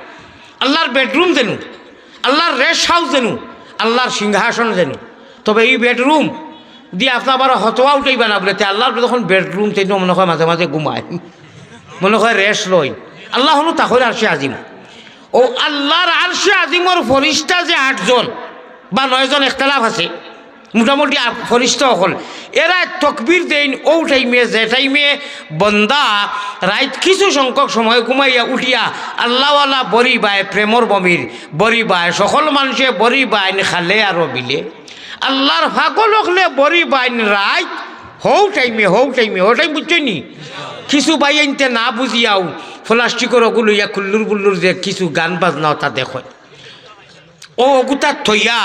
আল্লাহর বেডরুম যেনু, আল্লাহর রেস্ট হাউস যেনু, আল্লাহর সিংহাসন যেনু। তবে ই বেডরুম দি আপনার বারো হতোয়া উঠাইবা না বুলে, তে আল্লাহর যখন বেডরুম, তে মনে কয় মাঝে মাঝে ঘুমায়, মনে কয় রেস্ট লয়। আল্লাহ হনু তাকইন আরশে আজিম। অউ আল্লাহর আরশে আজিমর ফরিস্তা যে আটজন বা নয়জন, একতলাফ আছে, মোটামুটি আ-, ফরিস্তা অকল, এরা তকবির দেইন অউ টাইমে, যে টাইমে বন্দা রাইত কিছু সংখ্যক সময় ঘুমাইয়া উঠিয়া আল্লাহওয়ালা বড়ি বায়, প্রেমর বমির বড়ি বায়, সকল মানষে বড়ি বাইন খালে আরো বিলে। আল্লাহর পাগল অকলে বড়ি বাইন রাইত হউ টাইমে, হউ টাইমে, হউ টাইম বুঝছইন নি? কিছু বাইয়াইন্তে না বুঝিয়াউ প্লাস্টিকর অগু লইয়া কুল্লুর বুল্লুর যে কিছু গান বাজনা অতা দেখইন। অউ অগুতা থইয়া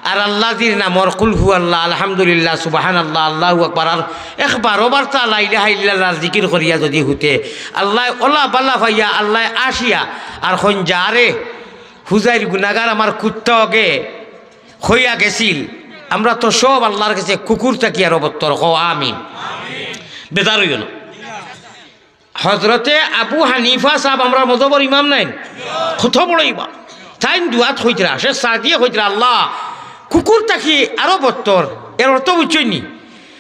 আর আল্লাহজির নামর কুলহু আল্লাহ, আলহামদুলিল্লাহ, সুবহানাল্লাহ, আল্লাহু আকবার, আর এক বারো বারতা লা ইলাহা ইল্লাল্লাহর জিকির করিয়া যুদি হুতে, আল্লায় অলা বালা পাইয়া, আল্লায় আসিয়া আর কইন, যা রে, হুজাইর গুনাগার আমার কুত্তা অগে কইয়া গেছিল, আমরা তো সব আল্লাহর গেছে কুকুর থাকি আরো বত্তর, কও আমিন। বেজার অইও না। হজরতে আবু হানিফা সাব আমরার মজহবর ইমাম নাইন, কত বড় ইমাম। তাইন দোয়াত কইতরা, শেখ সাদিয়ে কইতরা, আল্লাহ, কুকুর থাকি আরো বত্তর। এর অর্থ বুঝছইন নি?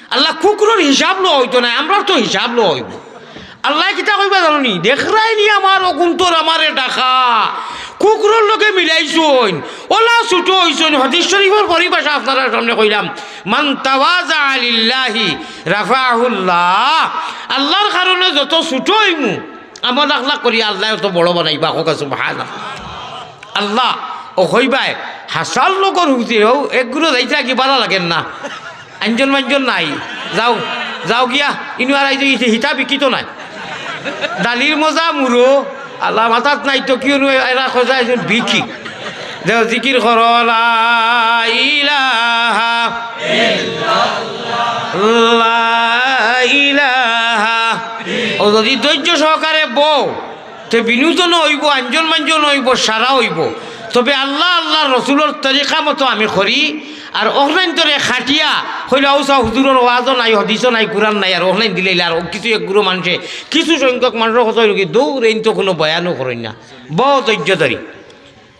আল্লাহ, কুকুরর হিসাব লওয়া অইতো নায়, আমরার তো হিসাব লওয়া অইবো। আল্লায় কিতা কইবা জানো নি? দেখরায়নি আমার অগুন্তর আমারে ডাকা, কুকুরর লগে মিলাইছইন, অলা ছুটো অইছইন। হাদিস শরীফর পরিভাষা আপনারার সামনে কইলাম, "মান তাওয়াজা লিল্লাহি রাফাহুল্লাহ।" আল্লাহর কারণে যত ছুটো অইমু, আমল আখলাক করি, আল্লায় অত বড় বানাইবা। কউক্কা সুবহানাল্লাহ। আল্লাহ, অউ কইবায়, হাছার লগর হুজুর, অউ একগুলো যাইতা কি ভালা লাগের না? আঞ্জন মাঞ্জন নাই। যাও, যাও গিয়া, ইনু আর আইজ হিতা বিকিত নাই। ডালির মজা মুরো, আল্লাহ মাথাত নাই তো কিও নু এরা খোঁজা একজন বিকি। যাও জিকির করো, লা ইলাহা ইল্লাল্লাহ, লা ইলাহা। অউ যদি ধৈর্য সহকারে বও, তে বিনোদনও অইবো, আঞ্জন মাঞ্জন অইবো, সারা অইবো। তবে আল্লাহ, আল্লাহর রসুলর তরিকা মতো আমি করি, আর অখনাইন্তরে খাটিয়া কইলে, "আউ চাও হুজুরর ওয়াজও নাই, হাদিসও নাই, কুরআন নাই", আর অখনাইন দিলাইলে আর কিছু একগুলো মানষে, কিছু সংখ্যক মানষর কথা অইলো কি, "দূর, এইন তো কুনু বয়ানও করইন না, বও ধৈর্য ধরি,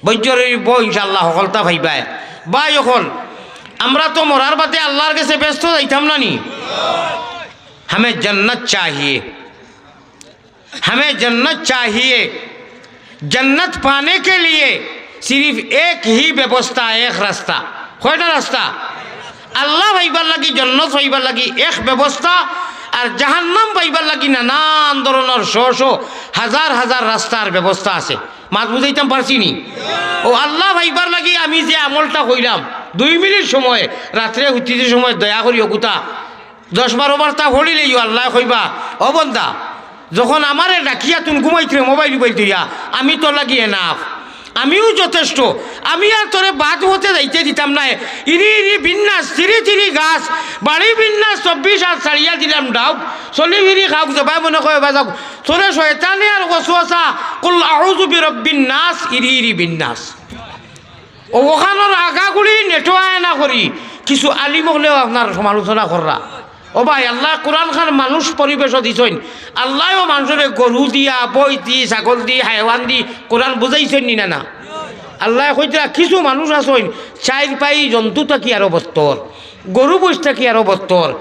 ধৈর্য ধরি বও, ইনশাআল্লাহ হকলতা পাইবায়।" ভাই অকল, আমরা তো মরার বাদে আল্লাহর গেছে বেহেস্তো যাইতাম না নি? হমে জন্নত চাহিয়ে। হমে জন্নত চাহিয়ে। জন্নত পানে কে লিয়ে সিরিফ এক হি ব্যবস্থা, এক রাস্তা। কয়টা রাস্তা? আল্লাহ পাইবার লাগি, জন্নত পাইবার লাগি এক ব্যবস্থা, আর জাহান্নাম পাইবার লাগি নানান ধরনর শ শ, হাজার হাজার রাস্তার ব্যবস্থা আছে। মাত বুঝাইতাম পারছি নি? অউ আল্লাহ পাইবার লাগি আমি যে আমলটা কইলাম, দুই মিনিট সময়, রাত্রে হুতিতে সময় দয়া করি অগুতা দশ বারো বার তা পড়িলেইও আল্লায় কইবা, "ও বন্দা, যখন আমারে ডাকিয়া তুন ঘুমাইতরে মোবাইল উবাইল থইয়া, আমি তোর লাগি এনাফ, আমিউ যথেষ্ট, আমি আর তোরে বাদ পথে যাইতে দিতাম নায়।" ইরি ইরি বিন্যাস, তিরি তিরি গাছ, বাড়ি বিন্যাস, চব্বিশ হাত ছাড়িয়া দিলাম ডাউক, চলি ফিরি খাউক, যেবায় মনে কয় এবায় যাউক, তোরে শয়তানে আর ওয়াসওয়াসা, কুল আউযু বিরাব্বিন নাস, ইরি ইরি বিন্যাস। অউ অখানোর আগাগুড়ি নেটো আয় না করি, কিছু আলিম অকলেও আপনার সমালোচনা কররা। ও ভাই, আল্লায় কুরআন খান মানুষ পরিবেশও দিছইন। আল্লায়ও মানষরে গরু দিয়া, বইত দি, ছাগল দি, হায়ওয়ান দি কুরআন বুঝাইছইন নি না? না। আল্লায় কইতরা কিছু মানুষ আছইন, চাইর পাই জন্তু থাকি আরো বত্তর, গরু বইছ থাকি আরো বত্তর।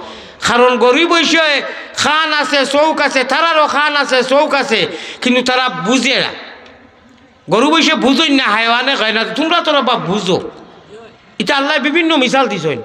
কারণ গরু বইছে, কান আছে, চউখ আছে, তারারও কান আছে, চউখ আছে, কিন্তু তারা বুঝে না। গরু বইছে বুঝইন না, হায়ওয়ানে কয় না, তুমরা তো বা বুঝো। ইতা আল্লায় বিভিন্ন মিসাল দিছইন।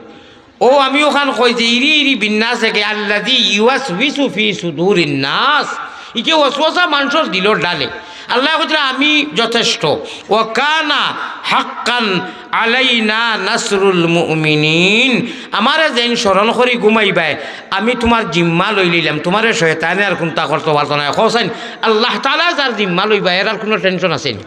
অউ আমি অখান কই যে ইরি ইরি বিন্নাস একে আল্লাযী ইউয়াসউিসু ফি সুদুরিন নাস। ইকে ওয়াসওয়াসা মানষর দিলর ডালে। আল্লায় কইতরা আমি যথেষ্ট। ওয়া কানা হাক্কান আলাইনা নাসরুল মুমিনিন। আমারে যেইন স্মরণ করি ঘুমাইবায়, আমি তুমার জিম্মা লইলিলাম, তুমারে শয়তানে আর কুন্তা করতো পারতো নায়। কওছাইন, আল্লাহ তাআলায় যার জিম্মা লইবা, এর আর কুনু tension আছে নি?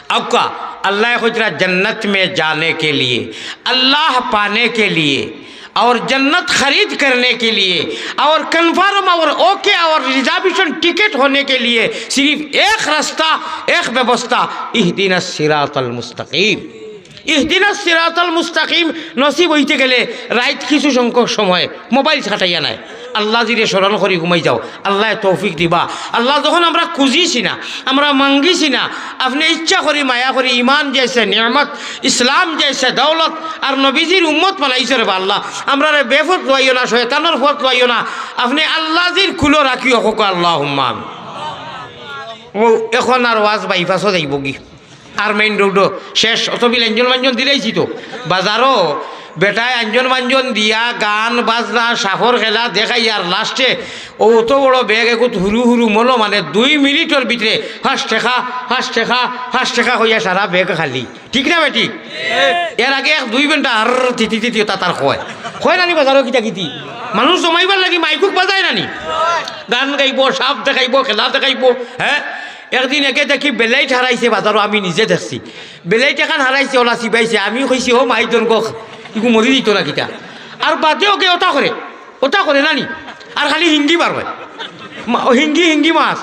আউক্কা, আল্লায় কইতরা, "जन्नत में जाने के लिए, अल्लाह पाने के लिए और जन्नत खरीद करने के लिए और confirm और OK और reservation ticket होने के लिए सिर्फ एक रास्ता, एक व्यवस्था, इहदिना सिरातल मुस्तकीम।" ইহদিনাস সিরাতাল মুস্তাকিম নসিব অইতে গেলে রাইত কিছু সংখ্যক সময় মোবাইল খাটাইয়া নায়, আল্লাজিরে স্মরণ করি ঘুমাই যাও, আল্লায় তৌফিক দিবা। আল্লাহ যখন আমরা খুজিছি না, আমরা মাঙ্গিছি না, আপনে ইচ্ছা করি, মায়া করি, ইমান যাইছে, নিয়ামত, ইসলাম যাইছে, দৌলত, আর নবীজির উম্মত বানাইছো রেবা আল্লাহ, আমরারে বেপথ লইও না, শয়তানর পথ লইও না, আপনে আল্লাজির কুলো রাখিও, কউক্কা আল্লাহুম্মা আমিন। অউ অখন আর ওয়াজ বাইপাসও যাইবোগি। আর main road-ও শেষ, অত বিল আঞ্জন মাঞ্জন দিলাইছি তো। বাজারও বেটায় আঞ্জন মাঞ্জন দিয়া, গান বাজনা, সাপর খেলা দেখাইয়া আর last-এ অউ অত বড় bag এগুত হুরু হুরু মলো, মানে দুই মিনিটর ভিতরে পাঁচ টেকা, পাঁচ টেকা, পাঁচ টেকা কইয়া সারা bag খালি। ঠিক না বেঠিক? এর আগে এক দুই ঘন্টা আর তিতি তিতি তাতার কয়। কয় না নি বাজারও কিতা কিতি? মানুষ জমাইবার লাগি মাইকুক বাজায় না নি? গান গাইবো, সাপ দেখাইবো, খেলা দেখাইবো, হে? একদিন একে দেখি বেলাইট হারাইছে বাজারো, আমি নিজে দেখছি। বেলাইট এখান হারাইছে, অলা চিবাইছে। আমি কইছি, "ও মাই জন গো, ইগু মরি দিত না কিতা?" আর বাদে ওকে ওটা করে, ওটা করে না নি? আর খালি হিঙ্গি বার অয়। মা-, ও হিঙ্গি, হিঙ্গি মাছ।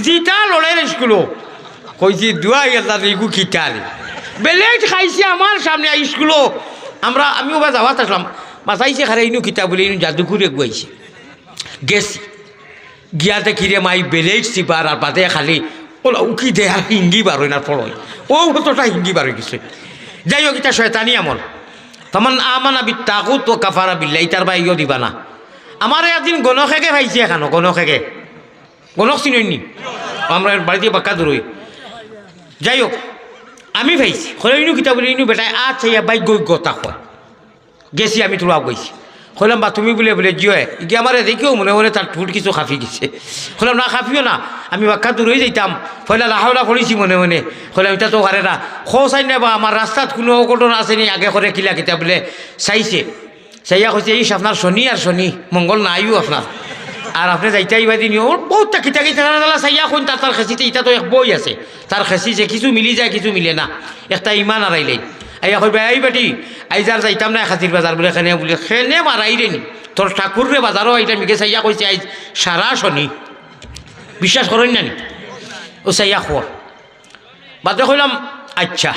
জিতা লড়ের স্কুলো। কইছি, "দুয়াই আল্লাহ রে, ইগু কিতা রে?" বেলাইট খাইছে আমার সামনে স্কুলো। আমরা, আমি ওবা যাওয়াত আসলাম। মাথাইছে খারে, "ইনু কিতা?" বলে, "ইনু জাদুকুর এগু আইছে।" গেছি। গিয়া দেখি রে মাই বেলেট চিবার আর বাদে খালি ওলা উকি দে আর হিঙ্গি বার অইন আর পড়ই। ও কতটা হিঙ্গি বার অই গেছে। যাই হোক, ইটা শয়তানি আমল। ফামান আমানা বিত তাগুত ওয়া কাফারা বিল্লাহ, ইতার বায়ও দিবা না। আমারে একদিন গণখেকে পাইছে এখানো, গণখেকে। গণখ চিনইন নি? আমরার বাড়িত বাক্কা দূরই। যাই হোক, আমি পাইছি। কইলা, "ইনো কিতা?" বলে, "ইনো বেটায় আত চাইয়া বাইগ্য কথা কয়।" গেছি আমি থুড়া গেছি। কইলাম, "বা তুমি?" বলে, বলে, "জি অয়।" ইগিয়ে আমারে দেখিও মনে মনে তার ঠুট কিছু কাঁপি গেছে। কইলাম, "না, কাঁপিও না, আমি বাক্কা দূরই যাইতাম।" কইলা, "লা হাওলা" পড়ছি মনে মনে। কইলাম, "ইতা তো পারে না।" কও চাইন রে বা, আমার রাস্তাত কুনু অঘটন আছে নি, আগে করে কিলা কিতা বলে চাইছে। চাইয়া কইছে, "ইশ, আপনার শনি আর শনি, মঙ্গল নাইও আপনার। আর আপনে যাইতা ইবাদি নিও।" অউ বউততা কিতা কিতা তারা তারা চাইয়া কইন, তার, তার খেছিতে ইতা তো এক বই আছে। তার খেছি যে কিছু মিলি যায়, কিছু মিলে না। একটা ইমান আরাইলাইন। আইয়া কইবা, "এই বেটি, আইজ আর যাইতাম না খাজির বাজার।" বলে, "কেনে?" বলে, "কেনে মারাইরে নি? তোর ঠাকুররে বাজারো আইলাম, ইগে চাইয়া কইছে আইজ সারা শনি।" বিশ্বাস করইন না নি? অউ চাইয়া কর। বাদে কইলাম, "আইচ্ছা।"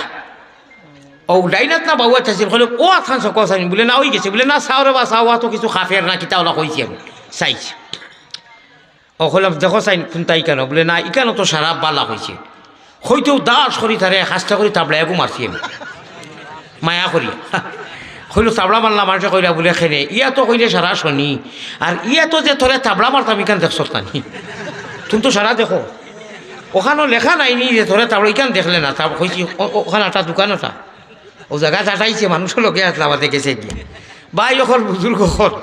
অউ ডাইন আত না বাউ আত আছিল, কইলে, "অউ আতখান চাও চাইন।" বলে, "না, অই গেছে।" বলে, "না, চাও রে বা, চাও, অত কিছু কাফের না, কিতা অলা কইছি আমি, চাইছি।" অউ কইলাম, "দেখো চাইন, কুনটা ইখানো?" বলে, "না, ইখানো তো সারা বালা কইছে।" কইতেউ দাস করি তারে আস্তা করি থাবড়া এগু মারছি আমি। মায়া করি। কইলো, "থাবড়া মারলা, মানষে কইলা বলে কেনে? ইয়া তো কইলে সারা শনি। আর ইয়া তো যে তোরে থাবড়া মারতাম, ইখান দেখছত না নি? তুমি তো সারা দেখো। অখানো লেখা নাই নি যে তোরে থাবড়া, ইখান দেখলে না।" তা কইছি, "অ-, অ-, অখান একটা দোকান ওটা।" অউ জাগাত আটাইছে, মানষর লগে আছলা, বাদে গেছে গিয়া। ভাই অকল, বুজুর্গ অকল,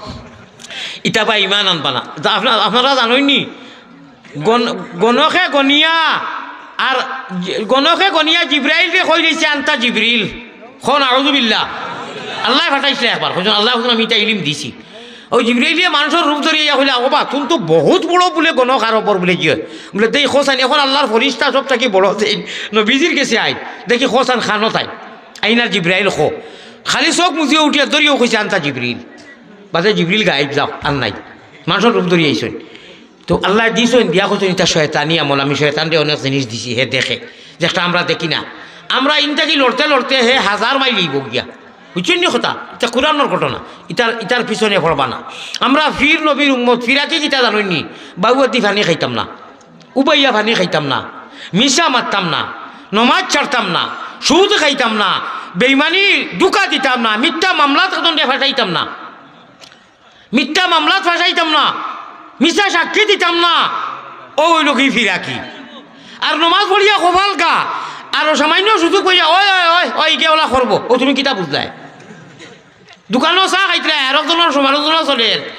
ইতা বা ইমান আনবা না। তা আপনা-, আপনারা জানইন নি? গণ-, গণকে গনিয়া, আর জি-, গণকে গনিয়া জিব্রাইলরে কইলাইছে, "আনতা জিব্রিল।" কও না, আউযুবিল্লাহ। আল্লায় পাঠাইছলা একবার, কইছইন, "আল্লায় কইছইন, আমি ইতা ইলিম দিছি।" অউ জিব্রাইলে মানষর রূপ ধরিয়া কইলা, "ও বা, তুমি তো বউত বড় বলে গণক আরবর বলে কি অয়?" বলে, "দেই কও চাইন, অখন আল্লার ফিরিস্তা সব থাকি বড় যেইন, নবীজির গেছে আইন, দেখি কও চাইন খানো তাই।" আইন আর জিব্রাইল কও। খালি চউখ মুজিয়া উঠিয়া ধরিয়াউ কইছে, "আনতা জিব্রিল।" বাদে জিব্রিল গায়েব, যাও, আর নাই। মানষর রূপ ধরিয়া আইছইন। তো আল্লায় দিছইন, দিয়া কইছইন, "ইতা শয়তানি আমল, আমি শয়তানরে অনেক জিনিস দিছি, হে দেখে, যেটা আমরা দেখি না।" আমরা ইন থাকি লড়তে লড়তে হে হাজার মাইল অইবো গিয়া। বুঝছইন নি কথা? ইতা কুরআনর ঘটনা। ইতার, ইতার পিছনে পড়বা না। আমরা পীর নবীর উম্মত, ফিরাকি কিতা জানইন নি? বাউয়াদি পানি খাইতাম না, উবাইয়া পানি খাইতাম না, মিছা মাততাম না, নমাজ ছাড়তাম না, সুদ খাইতাম না, বেইমানি ধুকা দিতাম না, মিথ্যা মামলাত একজনরে ফাঁসাইতাম না। মিথ্যা মামলাত ফাঁসাইতাম না, মিছা সাক্ষী দিতাম না। অউ অইলো গি ফিরাকি। আর নমাজ পড়িয়া কপাল গা, আর সামাইন্য সুযোগ পাইয়া, "ওই, ওই, ওই, ওই, ইগে অলা করবো।" অউ তুমি কিতা বুঝলায়? দোকানো চা খাইতরায়, আরকজনর সমালোচনা চলের।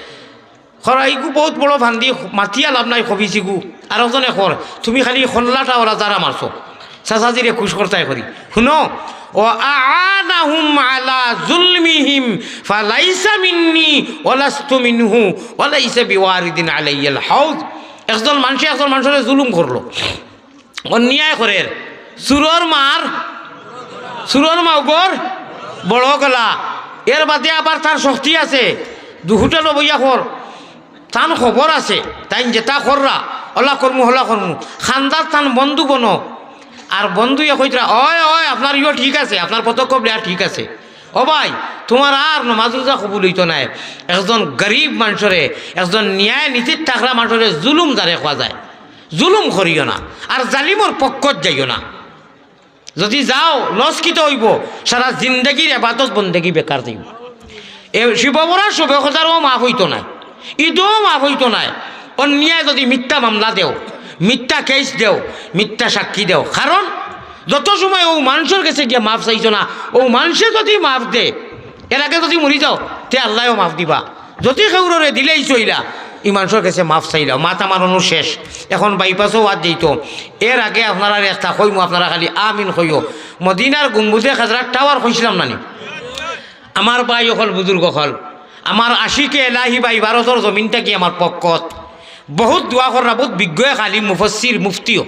কর, "ইগু বউত বড় ফান্দি, মাতিয়া লাভ নাই, খবিছিগু।" আরকজনে কর, "তুমি খালি খল্লাটা অলা যারা মারছো।" চাচাজিরে খুশ করতায় করি। হুনো, "ওয়া আআনাহুম আলা যুলমিহিম ফালাইসা মিন্নি ওয়া লাস্তু মিনহু ওয়া লাইসা বিওয়ারিদিন আলাইয়াল হাউজ।" একজন মানষে একজন মানষরে জুলুম করলো, অন্যায় করের, চুরর মার, চুরর মাউগর বড় গলা, এর বাদে আবার তার শক্তি আছে, দু হোটেলো বইয়া কর, তান খবর আছে, তাইন যেতা কররা, অলা করমু, হলা করমু। খান্দাত তান বন্ধু বনো, আর বন্ধুয়ে কইতরা, "ওই, ওই, আপনার ইয়ো ঠিক আছে, আপনার পদক্ষেপ নেওয়া ঠিক আছে।" ও ভাই, তুমার আর নমাজ রোজা কবুল অইতো নায়। একজন গরিব মানষরে, একজন ন্যায় নীতিত থাকরা মানষরে জুলুম যারে কওয়া যায়, জুলুম করিও না, আর জালিমর পক্ষত যাইও না। যদি যাও, লস কিতা অইবো? সারা জিন্দেগির এবাদত বন্দেগি বেকার যাইবো। এ শিবরাত্রির শবে কদরও মাফ অইতো নায়, ইদও মাফ অইতো নায়। অন্যায় যদি মিথ্যা মামলা দেও, মিথ্যা কেস দেও, মিথ্যা সাক্ষী দেও, কারণ যত সময় অউ মানষর গেছে গিয়া মাফ চাইছো না, অউ মানষে যদি মাফ দে, এর আগে যদি মরি যাও, তে আল্লায়ও মাফ দিবা। যদি কেউররে দিলাইছো ইলা, ই মানষর গেছে মাফ চাইলাও, মাত আমার অনু শেষ। এখন বাইপাসও ওয়াজ যাইতো, এর আগে আপনারারে একটা কইমু, আপনারা খালি আমিন কইও। মদিনার গুম্বুদে খাজরার টাওয়ার কইছিলাম না নি? আমার ভাই অকল, বুজুর্গ অকল, আমার আশিকে এলাহি ভাই ভারতর জমিন থাকি আমার পক্ষত বউত দোয়া কররা, বউত বিজ্ঞ এক আলিম, মুফাসসির, মুফতিও।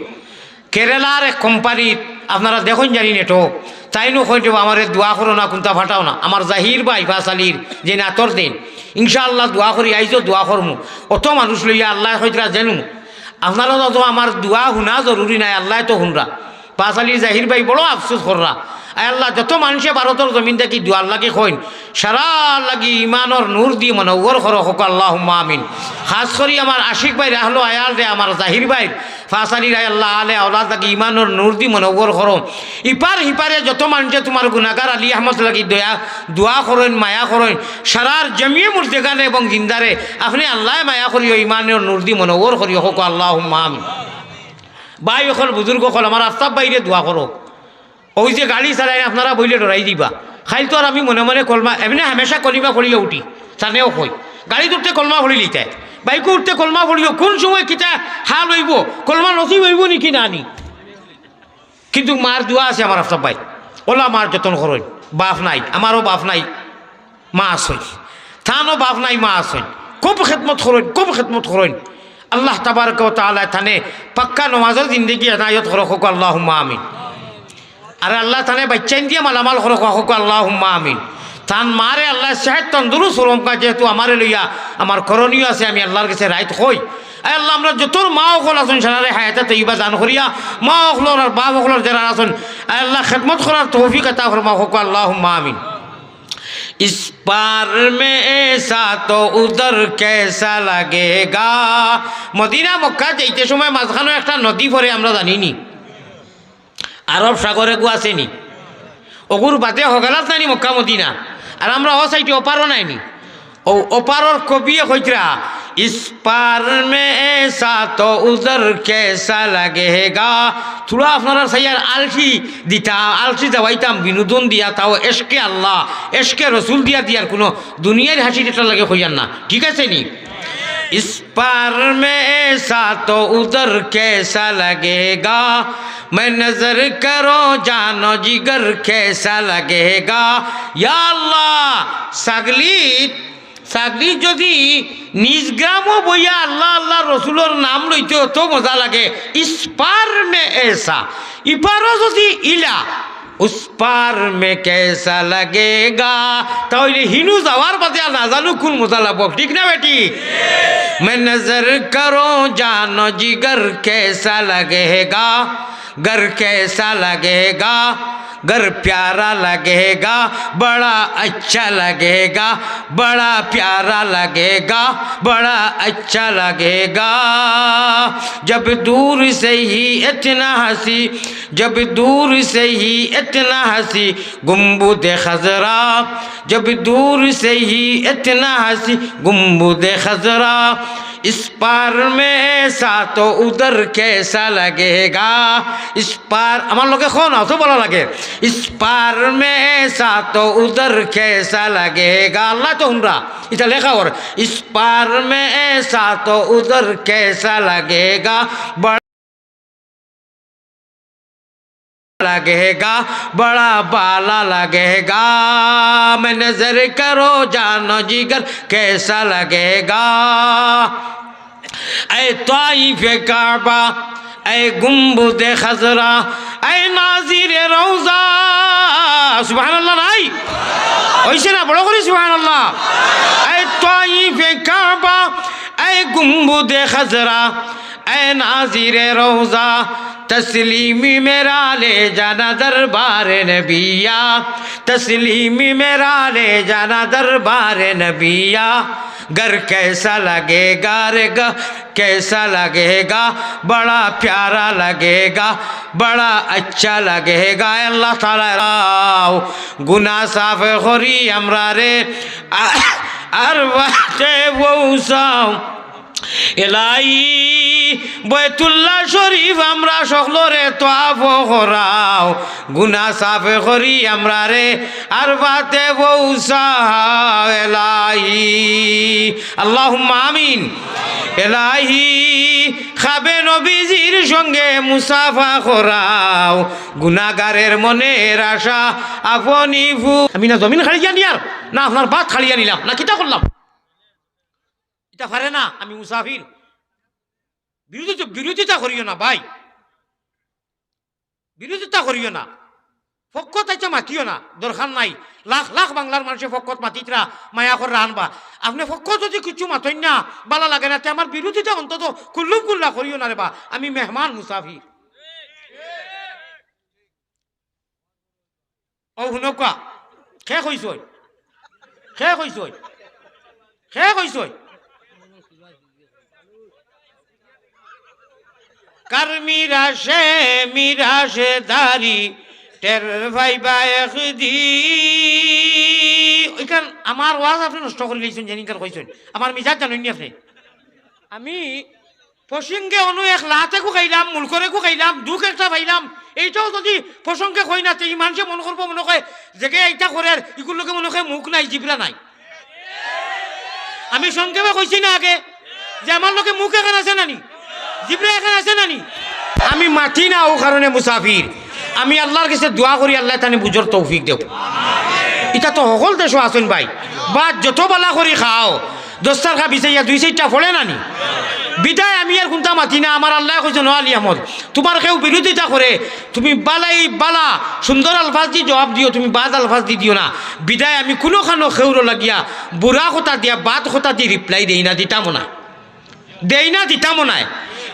কেরালার এক কোম্পানিত আপনারা দেখইন জানি নেটো, তাইনও কইন যে, "আমারে দোয়া করো না, কুন্তা ফাটাও না।" আমার জাহির ভাই পাঁচআলির যে নাতর দিন, ইনশাআল্লাহ দোয়া করি, আইজও দোয়া করমু। অত মানুষ লইয়া আল্লায় কইতরা যেনু। আপনারা তো আমার দোয়া হুনা জরুরি নায়, আল্লায় তো হুনরা। পাঁচআলির জাহির ভাই বড় আফসোস কররা। আয় আল্লাহ, যত মানষে ভারতর জমিন থাকি দোয়ার লাগি কইন, সারার লাগি ইমানর নূর দি মনওয়ার করো, কউক্কা আল্লাহুম্মা আমিন। খাছ করি আমার আশিক ভাইর আহলো আয়ালরে, আমার জাহির ভাইর, ফাসালির আয় আল্লাহ, আলে আওলাদ লাগি ইমানর নূর দি মনওয়ার করো। ইপার হিপারে যত মানষে তুমার গুনাগার আলী আহমদ লাগি দয়া, দোয়া করইন, মায়া করইন, সারার জমিয়ে মুর্দেগানে এবং জিন্দারে আপনে আল্লায় মায়া করিও, ইমানর নূর দি মনওয়ার করিও, কউক্কা আল্লাহুম্মা আমিন। ভাই অকল, বুজুর্গ অকল, আমার আফতাব ভাইরে দোয়া করো। অউ যে গাড়ি চালাইন, আপনারা বইলে ডরাই দিবা। কাইল তো আর আমি মনে মনে কলমা, এমনে হামেশা কলিমা পড়িয়া উঠি, তানেও কই। গাড়িত উঠতে কলমা পড়িলিতায়, বাইকো উঠতে কলমা পড়িও। কুন সময় কিতা হাল অইবো, কলমা নসিব অইবো নি কি না নি? কিন্তু মার দোয়া আছে আমার আফতাব ভাই, অলা মার যতন করইন। বাপ নাই, আমারও বাপ নাই, মা আছইন, তানও বাপ নাই, মা আছইন, খুব খেদমত করইন, খুব খেদমত করইন। আল্লাহ তাবারক ওয়া তাআলায় তানে পাক্কা নমাজর জিন্দেগি এনায়ত করো, কউক্কা আল্লাহুম্মা আমিন। আর আল্লাহ তানে বাইচ্চাইন দিয়া মালামাল করো, কউক্কা আল্লাহুম্মা আমিন। তান মারে আল্লায় সেহত তন্দুরুস্ত করউক্কা, যেহেতু আমারে লইয়া আমার করণীয় আছে, আমি আল্লার গেছে রাইত কই। আয় আল্লাহ, আমরা যতর মা অকল আছইন, সারারে হায়াতে তৈয়বা দান করিয়া, মা অকলর আর বাপ অকলর যারা আছইন, আয় আল্লাহ, খেদমত করার তৌফিক আতা ফরমাও, কউক্কা আল্লাহুম্মা আমিন। اس پار میں ایسا تو ادھر کیسا لگے گا। মদিনা মক্কা যাইতে সময় মাঝখানো একটা নদী পড়ে, আমরা জানি নি? আরব সাগর এগু আছে নি? অগুর বাদে হগালাত নানি মক্কা মদিনা, আর আমরা অউ সাইডে ওপারও নাইনি। অউ ওপারর কবিয়ে কইতরা, اس پار میں ایسا تو ادھر کیسا لگے گا۔ থুড়া আপনারার চাইয়ার আলসি দিতাম, আলসি যাওয়াইতাম, বিনোদন দিয়া, তাও এশকে আল্লাহ, এশকে রসুল দিয়া দিয়ার কুনু দুনিয়ার হাসি ঠাট্টার লাগি কইয়ার না, ঠিক আছে নি? اس پار میں ایسا تو ادھر کیسا لگے گا، میں نظر کروں جان و جگر کیسا لگے گا۔ ইয়া আল্লাহ, ছাগলি, ছাগলি যদি নিজ গ্রামও বইয়া আল্লাহ আল্লাহ রসুলর নাম লইতে অত মজা লাগে, اس پار میں ایسا, ইপারও যদি ইলা, اس پار میں کیسا لگے گا, তাইলে হিনো যাওয়ার বাদে আর না জানু কুন মজা লাগবো, ঠিক না বেটি? میں نظر کروں جان و جگر کیسا لگے گا، گر کیسا لگے گا، گر پیارا لگے گا، بڑا اچھا لگے گا، بڑا پیارا لگے گا، بڑا اچھا لگے گا۔ جب دور سے ہی اتنا ہنسی، جب دور سے ہی اتنا ہنسی گنبد خضرا، جب دور سے ہی اتنا ہنسی گنبد خضرا، اس پار میں ایسا تو ادھر کیسا لگے گا۔ اس پار, আমার লগে কও না, অত ভালা লাগে। اس پار میں ایسا تو ادھر کیسا لگے گا۔ আল্লায় তো হুনরা, ইটা লেখা অর। اس پار میں ایسا تو ادھر کیسا لگے گا۔ بڑا لگے گا، بڑا بالا لگے گا۔ میں نظر کرو جان و جگر کیسا لگے گا۔ اے طائف کعبہ، اے گنبد خضرا، اے ناظر روضہ، سبحان اللہ নাই? অইছে না? বড় করি সুবহানাল্লাহ। اے طائف کعبہ، اے گنبد خضرا، اے ناظر روضہ، تسلیم میرا لے جانا دربار نبیا، تسلیم میرا لے جانا دربار نبیا۔ گھر کیسا لگے گا رے گھر کیسا لگے گا، بڑا پیارا لگے گا، بڑا اچھا لگے گا۔ اے اللہ تعالی راو گناہ صاف کরি আমরারে আ-, আরফাতে পৌঁছাও। এলাহি, বাইতুল্লাহ শরীফ আমরা সকলরে তওয়াফ করাও, গুনাহ সাফ করি আমরারে আরফাতে পৌঁছাও। এলাহি, আল্লাহুম্মা আমিন। এলাহি, খাবে নবীজির সঙ্গে মুসাফা করাও, গুনাহগারের মনের আশা আপনি পু-, আমি না জমিন খাড়িয়া নিয়ার, না আপনার বাত খাড়িয়া নিলাম, না কিতা করলাম? ইটা পারে না, আমি মুসাফির। বিরোধিতা, বিরোধিতা করিও না ভাই, বিরোধিতা করিও না। পক্ষত আইচ্ছা মাতিও না, দরকার নাই। লাখ লাখ বাংলার মানষে পক্ষত মাতিতরা, মায়া কররা আনবা। আপনে পক্ষত যদি কিচ্ছু মাতইন না, ভালা লাগে না, তে আমার বিরোধিতা অন্তত কুল্লুম কুল্লা করিও না রে বা, আমি মেহমান মুসাফির। ও হুনউক্কা, খে কইছইন? খে কইছইন? খে কইছইন? কার মিরাশে মিরাশদারি টের পাইবা একদিন। ওইখান আমার ওয়াজ আপনে নষ্ট করি লাইছইন, যেনিনকার কইছইন। আমার মিজাজ জানইন নি আপনে? আমি প্রসঙ্গে অনো এক লাত একু খাইলাম, মুলকর একু খাইলাম, দুখ একটা পাইলাম, এইটাও যদি প্রসঙ্গে কই না, তে ই মানষে মনো করবো মনো কয়, যেগে ইতা করের, ইগুর লগে মনো কয় মুখ নাই, জিব্রা নাই। আমি সংক্ষেপে কইছি না আগে যে আমার লগে মুখ এখান আছে না নি, জিব্রা এখান আছে না নি? আমি মাতি না, অউ কারণে মুসাফির। আমি আল্লার গেছে দোয়া করি, আল্লায় তানে বুঝর তৌফিক দেউক। ইতা তো হকল দেশো আছইন ভাই, ভাত যত বালা করি খাও, দস্তারখা বিছাইয়া দুই চাইরটা পড়ে না নি? বিদায় আমি আর কুন্তা মাতি না। আমার আল্লায় কইছইন, "ও আলী আহমদ, তুমার কেউ বিরোধিতা করে, তুমি বালাই বালা সুন্দর আলফাজ দি জবাব দিও, তুমি বাদ আলফাজ দি দিও না।" বিদায় আমি কুনুখানো কেউর লাগিয়া বুরা কথা দিয়া, বাদ কথা দি reply দেই না, দিতামও না, দেই না, দিতামও নায়।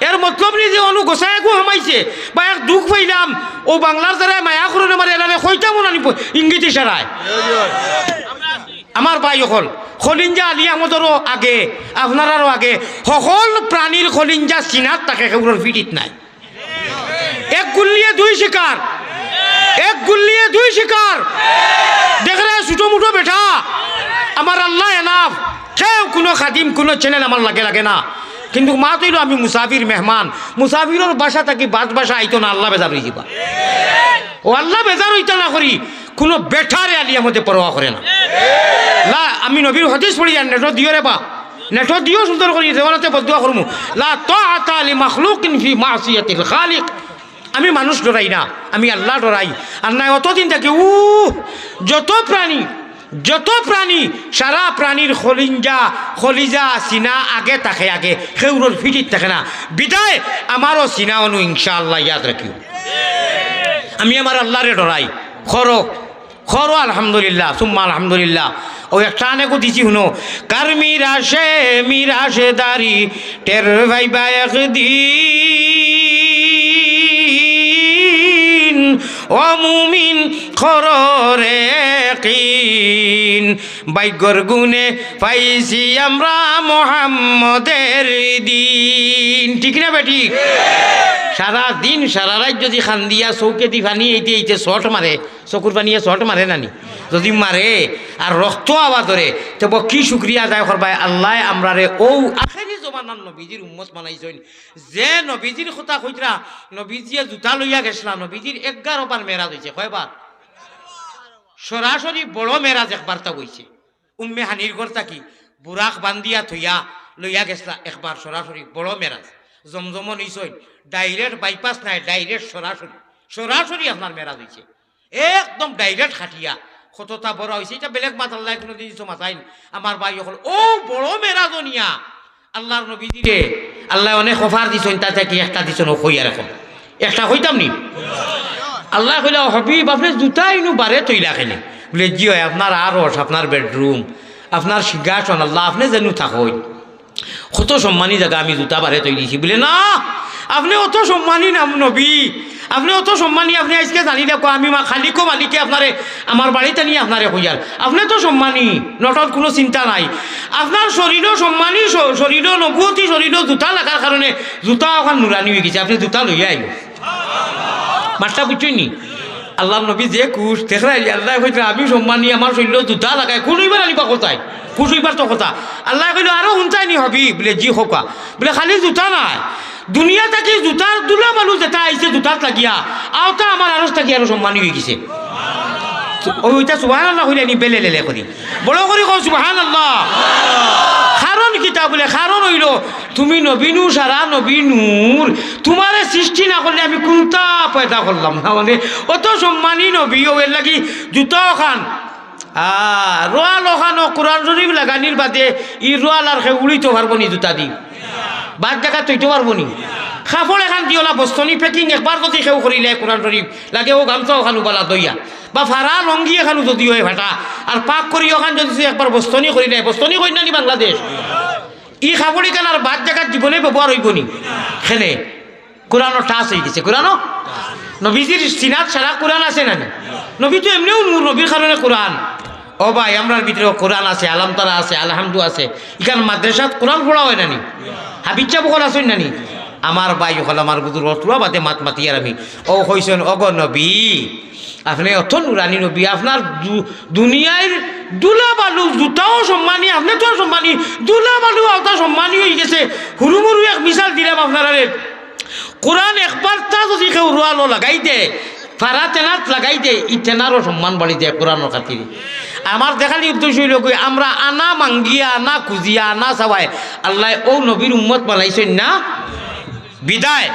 এর মতলব নি যে অনো গোসাই একু হামাইছে বা এক দুখ পাইলাম, অউ বাংলার যারায় মায়া করইন আমারে, এরারে কইতামও না নি প-, ইঙ্গিত ইশারায়। আমার ভাই অকল, খলিঞ্জা আলী আহমদরও আগে, আপনারারও আগে, হকল প্রাণীর খলিঞ্জা সিনাত থাকে, কেউরর ফিটিত নায়। এক গুল্লিয়ে দুই শিকার, এক গুল্লিয়ে দুই শিকার। দেখরে ছোটো মুটো বেটা, আমার আল্লায় এনাফ। কেউ কুনু খাদিম, কুনু channel আমার লাগে লাগে না। কিন্তু মাত অইলো আমি মুসাফির মেহমান, মুসাফিরর বাসা থাকি বাদ বাসা আইতো না, আল্লা বেজার অইযিবা। অউ আল্লা বেজার অইতা না করি কুনু বেটারে আলী আহমদে পরোয়া করে না। লা, আমি নবীর হাদিস পড়ি আর নেটো দিও রে বা, নেটো দিও সুন্দর করি, দেওয়ানাতে বদদোয়া করমু। লা তাআতা লি মাখলুকিন ফি মাসিয়াতিল খালিক। আমি মানুষ ডরাই না, আমি আল্লা ডরাই। আর নায় অতদিন থাকি উ যত প্রাণী, যত প্রাণী, সারা প্রাণীর খলিঞ্জা, খলিজা, সিনা আগে থাকে আগে, কেউরর ফিটিত থাকে না। বিদায় আমারও সিনা অনো ইনশাআল্লাহ ইয়াদ রাখিও। আমি আমার আল্লারে ডরাই। খরো, খরো আলহামদুলিল্লাহ, সুম্মা আলহামদুলিল্লাহ। অউ একটা আনেকু দিছি হুনো, কার মিরাশে মিরাশদারি টের পাইবা একদিন, ও মুমিন খররে কিন, ভাগ্যর গুণে পাইছি আমরা মোহাম্মদের দিন। ঠিক না বেঠিক? সারা দিন সারা রাইত যদি কান্দিয়া চউখেদি পানি এইতে এইতে shot মারে, চকুর পানিয়ে shot মারে না নি? যদি মারে আর রক্ত আওয়া ধরে, তে বক্কি শুকরিয়া আদায় করবায়, আল্লায় আমরারে অউ আখেরি জমানার নবীজির উম্মত বানাইছইন। যে নবীজির কথা কইতরা, নবীজিয়ে জুতা লইয়া গেছলা, নবীজির এগারো বার মেরাজ অইছে। কয়বার? সরাসরি বড় মেরাজ একবার তা অইছে। উম্মে হানির ঘর থাকি বুরাক বান্দিয়া থইয়া লইয়া গেছলা একবার সরাসরি বড় মেরাজ। জমজমো নিছইন, direct bypass নায়, direct সরাসরি, সরাসরি আপনার মেরাজ অইছে। একদম direct খাটিয়া কততা বড় অইছে, ইটা বেলেগ মাত আল্লায় কুনুদিন ইতো মাতাইন। আমার ভাই অকল, অউ বড় মেরাজ নিয়া আল্লার নবীজিরে আল্লায় অনেক offer দিছইন, তা থাকি একটা দিছইন, অউ কইয়ার অখন। একটা কইতাম নি? আল্লায় কইলা, "ও হাবিব, আপনে জুতা ইনু বারে থইলা কেনে?" বুলে, "জি অয়, আপনার আরশ, আপনার bedroom, আপনার সিংহাসন, আল্লা, আপনে যেনু থাকইন।" কত সম্মানী জাগা আমি জুতা বারে থই দিছি। বুলে, "না, আপনে অত সম্মানী না নবী, আপনে অত সম্মানী, আপনে আইজকে জানি দেখো আমি মা খালিকো মালিকে আপনারে আমার বাড়িত আনি আপনারে কইয়ার। আপনে তো সম্মানী, not at all কুনু চিন্তা নাই। আপনার শরীরও সম্মানী, শ-, শরীরও নবুয়তি, শরীরও জুতা লাগার কারণে জুতা অখান নুরানি অইগেছে, আপনে জুতা লইয়া আইন।" মাতটা বুঝছইন নি? আল্লার নবী যে খুশ, দেখরায়, আল্লায় কইতরা, "আমি সম্মানী, আমার শরীরও জুতা লাগায়, খুশ অইবার আনিবা কথায়, খুশ অইবার তো কথা।" আল্লায় কইলা, "আরো হুনতায় নি হাবিব?" বুলে, "জি, কউক্কা।" বুলে, "খালি জুতা নায়, দুনিয়া থাকি জুতার ধুলা বালু যেটা আইছে জুতাত লাগিয়া, অউটা আমার আরশ থাকি আরো সম্মানী অইগেছে।" অউ, ইটা সুবহানাল্লাহ কইলে নি বেলে লেলে করি। বড় করি কও সুবহানাল্লাহ। কারণ কিতা বুলে? কারণ অইলো তুমি নবী নূর, সারা নবী নূর। তুমারে সৃষ্টি না করলে আমি কুনতা পয়দা করলাম না। মানে, অত সম্মানী নবী, অউ এর লাগি জুতা অখান, আ, রোয়াল অখানো কোরআন শরীফ লাগানির বাদে ই রোয়াল আর কেউ উড়িতো পারবো নি জুতা দি? বাদ জাগাত থইতো পারবো নি? কাপড় এখান দি অলা বস্তনি packing একবার যদি কেউ করিলে কোরআন শরীফ লাগে, অউ গামছা অখান উবালা দইয়া, বা ফাড়া লঙ্গি এখান যদি অয় ফাটা, আর পাক করি অখান যদি একবার বস্তনি করিলে, বস্তনি কইন না নি বাংলাদেশ, ই কাপড় ইখান আর বাদ জাগাত জীবনে ব্যবহার অইবো নি? কেনে? কোরআনো touch অইগেছে, কোরআনো। নবীজির সিনাত সারা কোরআন আছে না নি? নবী তো এমনেউ নূর, নবীর কারণে কোরআন। ও ভাই, আমরার ভিতরেও কোরআন আছে, আলামতারা আছে, আলহামদু আছে। ইখান মাদ্রাসাত কোরআন পড়া অয় না নি? হাফিজ সাব অকল আছইন না নি? আমার ভাই অকল, আমার বুজুর্গ অকল, তুরা বাদে মাত মাতিয়ার আমি। অউ কইছইন, "ওগো নবী, আপনে অত নুরানি নবী, আপনার দু-, দুনিয়ার ধুলা বালু জুতাও সম্মানী, আপনে তো আর সম্মানী, ধুলা বালু অতা সম্মানী অইগেছে।" হুরুমুরু এক মিসাল দিলাম আপনারারে। কোরআন একবারতা যুদি কেউ রুয়ালো লাগাই দে, ফারা তেনাত লাগাই দে, ই তেনারও সম্মান বাড়ি যায় কোরআনর খাতিরে। আমার দেখালি উদ্দেশ্য অইলো গি, আমরা আনা মাঙ্গিয়া, আনা খুজিয়া, আনা চাওয়ায়, আল্লায় অউ নবীর উম্মত বানাইছইন না, বিদায়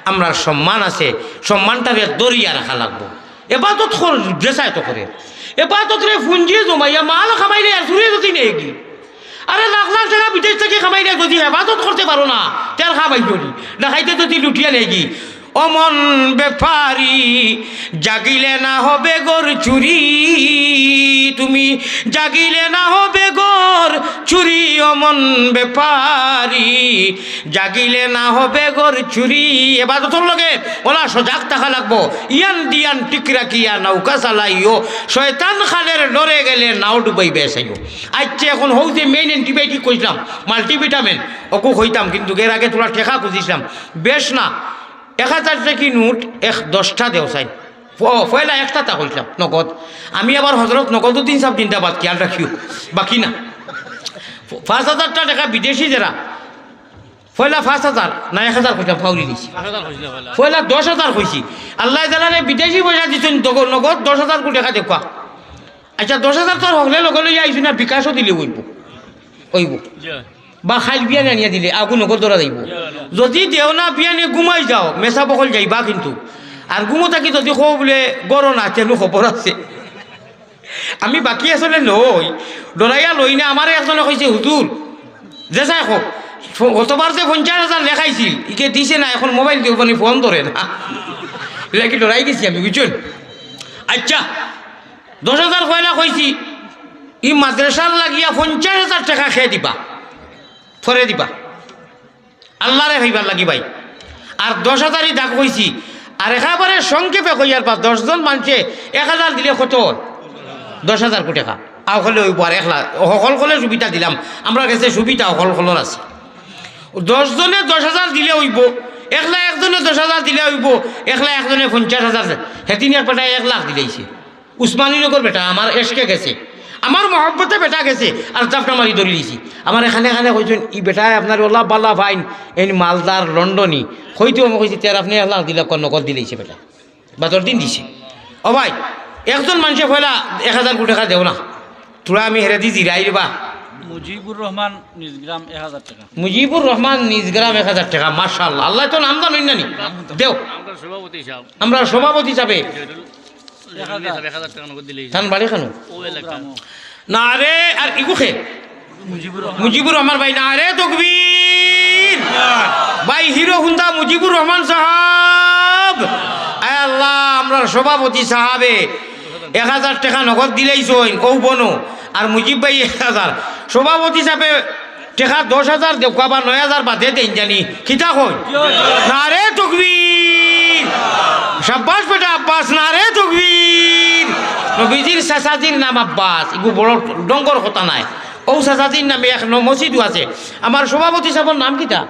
আমরার সম্মান আছে, সম্মানটারে ধরিয়া রাখা লাগবো। এবাদত কর, যেছায় তো করে। এবাদতরে পুঞ্জি জমাইয়া মাল কামাইলে আর চুরে যুদি নেয়গি। আরে লাখ লাখ টেকা বিদেশ থাকি কামাইলে যুদি হেফাজত করতে পারো না, তে আর কামাই করি। ডাকাইতে যুদি লুটিয়া নেয়গি। ও মন ব্যাপারী, জাগিলে না হবে ঘর চুরি, তুমি জাগিলে না হবে ঘর চুরি, ও মন ব্যাপারী। জাগিলে না হবে ঘর চুরি। এবাদতর লগে অলা সজাগ থাকা লাগবো। ইয়ান দিয়ান ঠিক রাখিয়া নৌকা চালাইও, শয়তান খালের ডরে গেলে নাও ডুবাইবে চাইও। আচ্ছা, এখন হউ যে main antibiotic কইছলাম, multivitamin, অকু কইতাম, কিন্তু এর আগে তুরা টেকা খুজিছলাম, বেশ না, এক হাজার টেকি নোট এক দশটা দেও চাই। প-, পয়লা একটা তা কইছলাম, নগদ। আমি আবার হজরত নগদউদ্দিন সাব জিন্দাবাদ, খেয়াল রাখিও, বাকি না। প-, পাঁচ হাজারটা টেকা বিদেশি যেরা, পয়লা পাঁচ হাজার না এক হাজার কইছলাম, ফাউরি দিছি। পাঁচ হাজার কইছলাম পয়লা। পয়লা দশ হাজার কইছি। আল্লায় জানালে বিদেশি পয়সা দিছইন, দগ-, নগদ দশ হাজার কোটি টেকা দেখবা। আচ্ছা, দশ হাজার তো আর হকলে লগে লইয়া আইছইন না, বিকাশও দিলে অইবো, অইবো। জি। বা খাইল বিয়ানে আনিয়া দিলে আগু নগদ ধরা যাইবো। জি। যুদি দেও না, বিয়ানে ঘুমাই যাও, মেসাব অকল যাইবা কিন্তু। আর ঘুমো থাকি যুদি কও বুলে গরো না, তেনু খবর আছে। আমি বাকি আসলে লই, ডরাইয়া লই না। আমারে একজনে কইছে, "হুজুর, যেছায় কউক, ফো-, গতবার যে পঞ্চাশ হাজার লেখাইছিল, ইকে দিছে না, এখন মোবাইল দিও, মানে ফোন ধরে না।" এর লাগি ডরাই গেছি আমি, বুঝছইন? আচ্ছা, দশ হাজার পয়লা কইছি, ই মাদ্রাসার লাগিয়া পঞ্চাশ হাজার টেকা কে দিবা, পরে দিবা। আল্লারে পাইবার লাগি ভাই। আর দশ হাজারই দাগ কইছি। আর একেবারে সংক্ষেপে কইয়ার পাস, দশ জন মানষে এক হাজার দিলে কত অয়? দশ হাজার কোটি টেকা। আও হকলে অইবো আর এক লাখ, হকল হকলে সুবিধা দিলাম। আমরার গেছে সুবিধা হকল হকলর আছে। দশ জনে দশ হাজার দিলে অইবো, একলা একজনে দশ হাজার দিলে অইবো, একলা একজনে পঞ্চাশ হাজার। হেদিন এক বেটায় এক লাখ দিলাইছে। উসমানীনগর বেটা, আমার এশকে গেছে, আমার মহব্বতে বেটা গেছে, আর জাফটা মারি ধরি দিছি। আমারে কানে কানে কইছইন, "ই বেটায় আপনারে অলা বালা পাইন, এইন মালদার লন্ডনি।" কইতেউ আমি কইছি, "তে আর আপনে এক লাখ দিলা, কন নগদ দিলাইছে বেটা।" বাদর দিন দিছে। ও ভাই, একজন মানষে পয়লা এক হাজার কোটি টেকা দেও না, তুরা আমি হেরেদি জিরাইর বা। মুজিবুর রহমান নিজগ্রাম এক হাজার টেকা। মুজিবুর রহমান নিজগ্রাম এক হাজার টেকা, মাশাআল্লাহ। আল্লায় তো নাম জানইন না নি? দেও। আমরার সভাপতি সাব। আমরার সভাপতি সাবে। এক হাজার। এক হাজার টেকা নগদ দিলাইছে। তান বাড়ি কানো? অউ এলাকা। নারে, আর ইগু কে? মুজিবুর রহমান। মুজিবুর রহমান ভাই, নারে তকবীর। ভাই হিরো হুন্দা মুজিবুর রহমান সাব। আয় আল্লাহ, আমরার সভাপতি সাবে এক হাজার টেকা নগদ দিলাইছইন, অউ বনো। আর মুজিব ভাই এক হাজার। সভাপতি সাবে টেকা দশ হাজার দেউক্কা বা নয় হাজার বাদে দেইন জানি, কিতা কইন? নারে তকবীর। সাব্বাস বেটা আব্বাস, নারে তকবীর। নবীজির চাচাজির নাম আব্বাস, ইগু বড় ডঙ্গর কথা নায়। অউ চাচাজির নামে এক ন-, মসজিদও আছে। আমার সভাপতি সাবর নাম কিতা?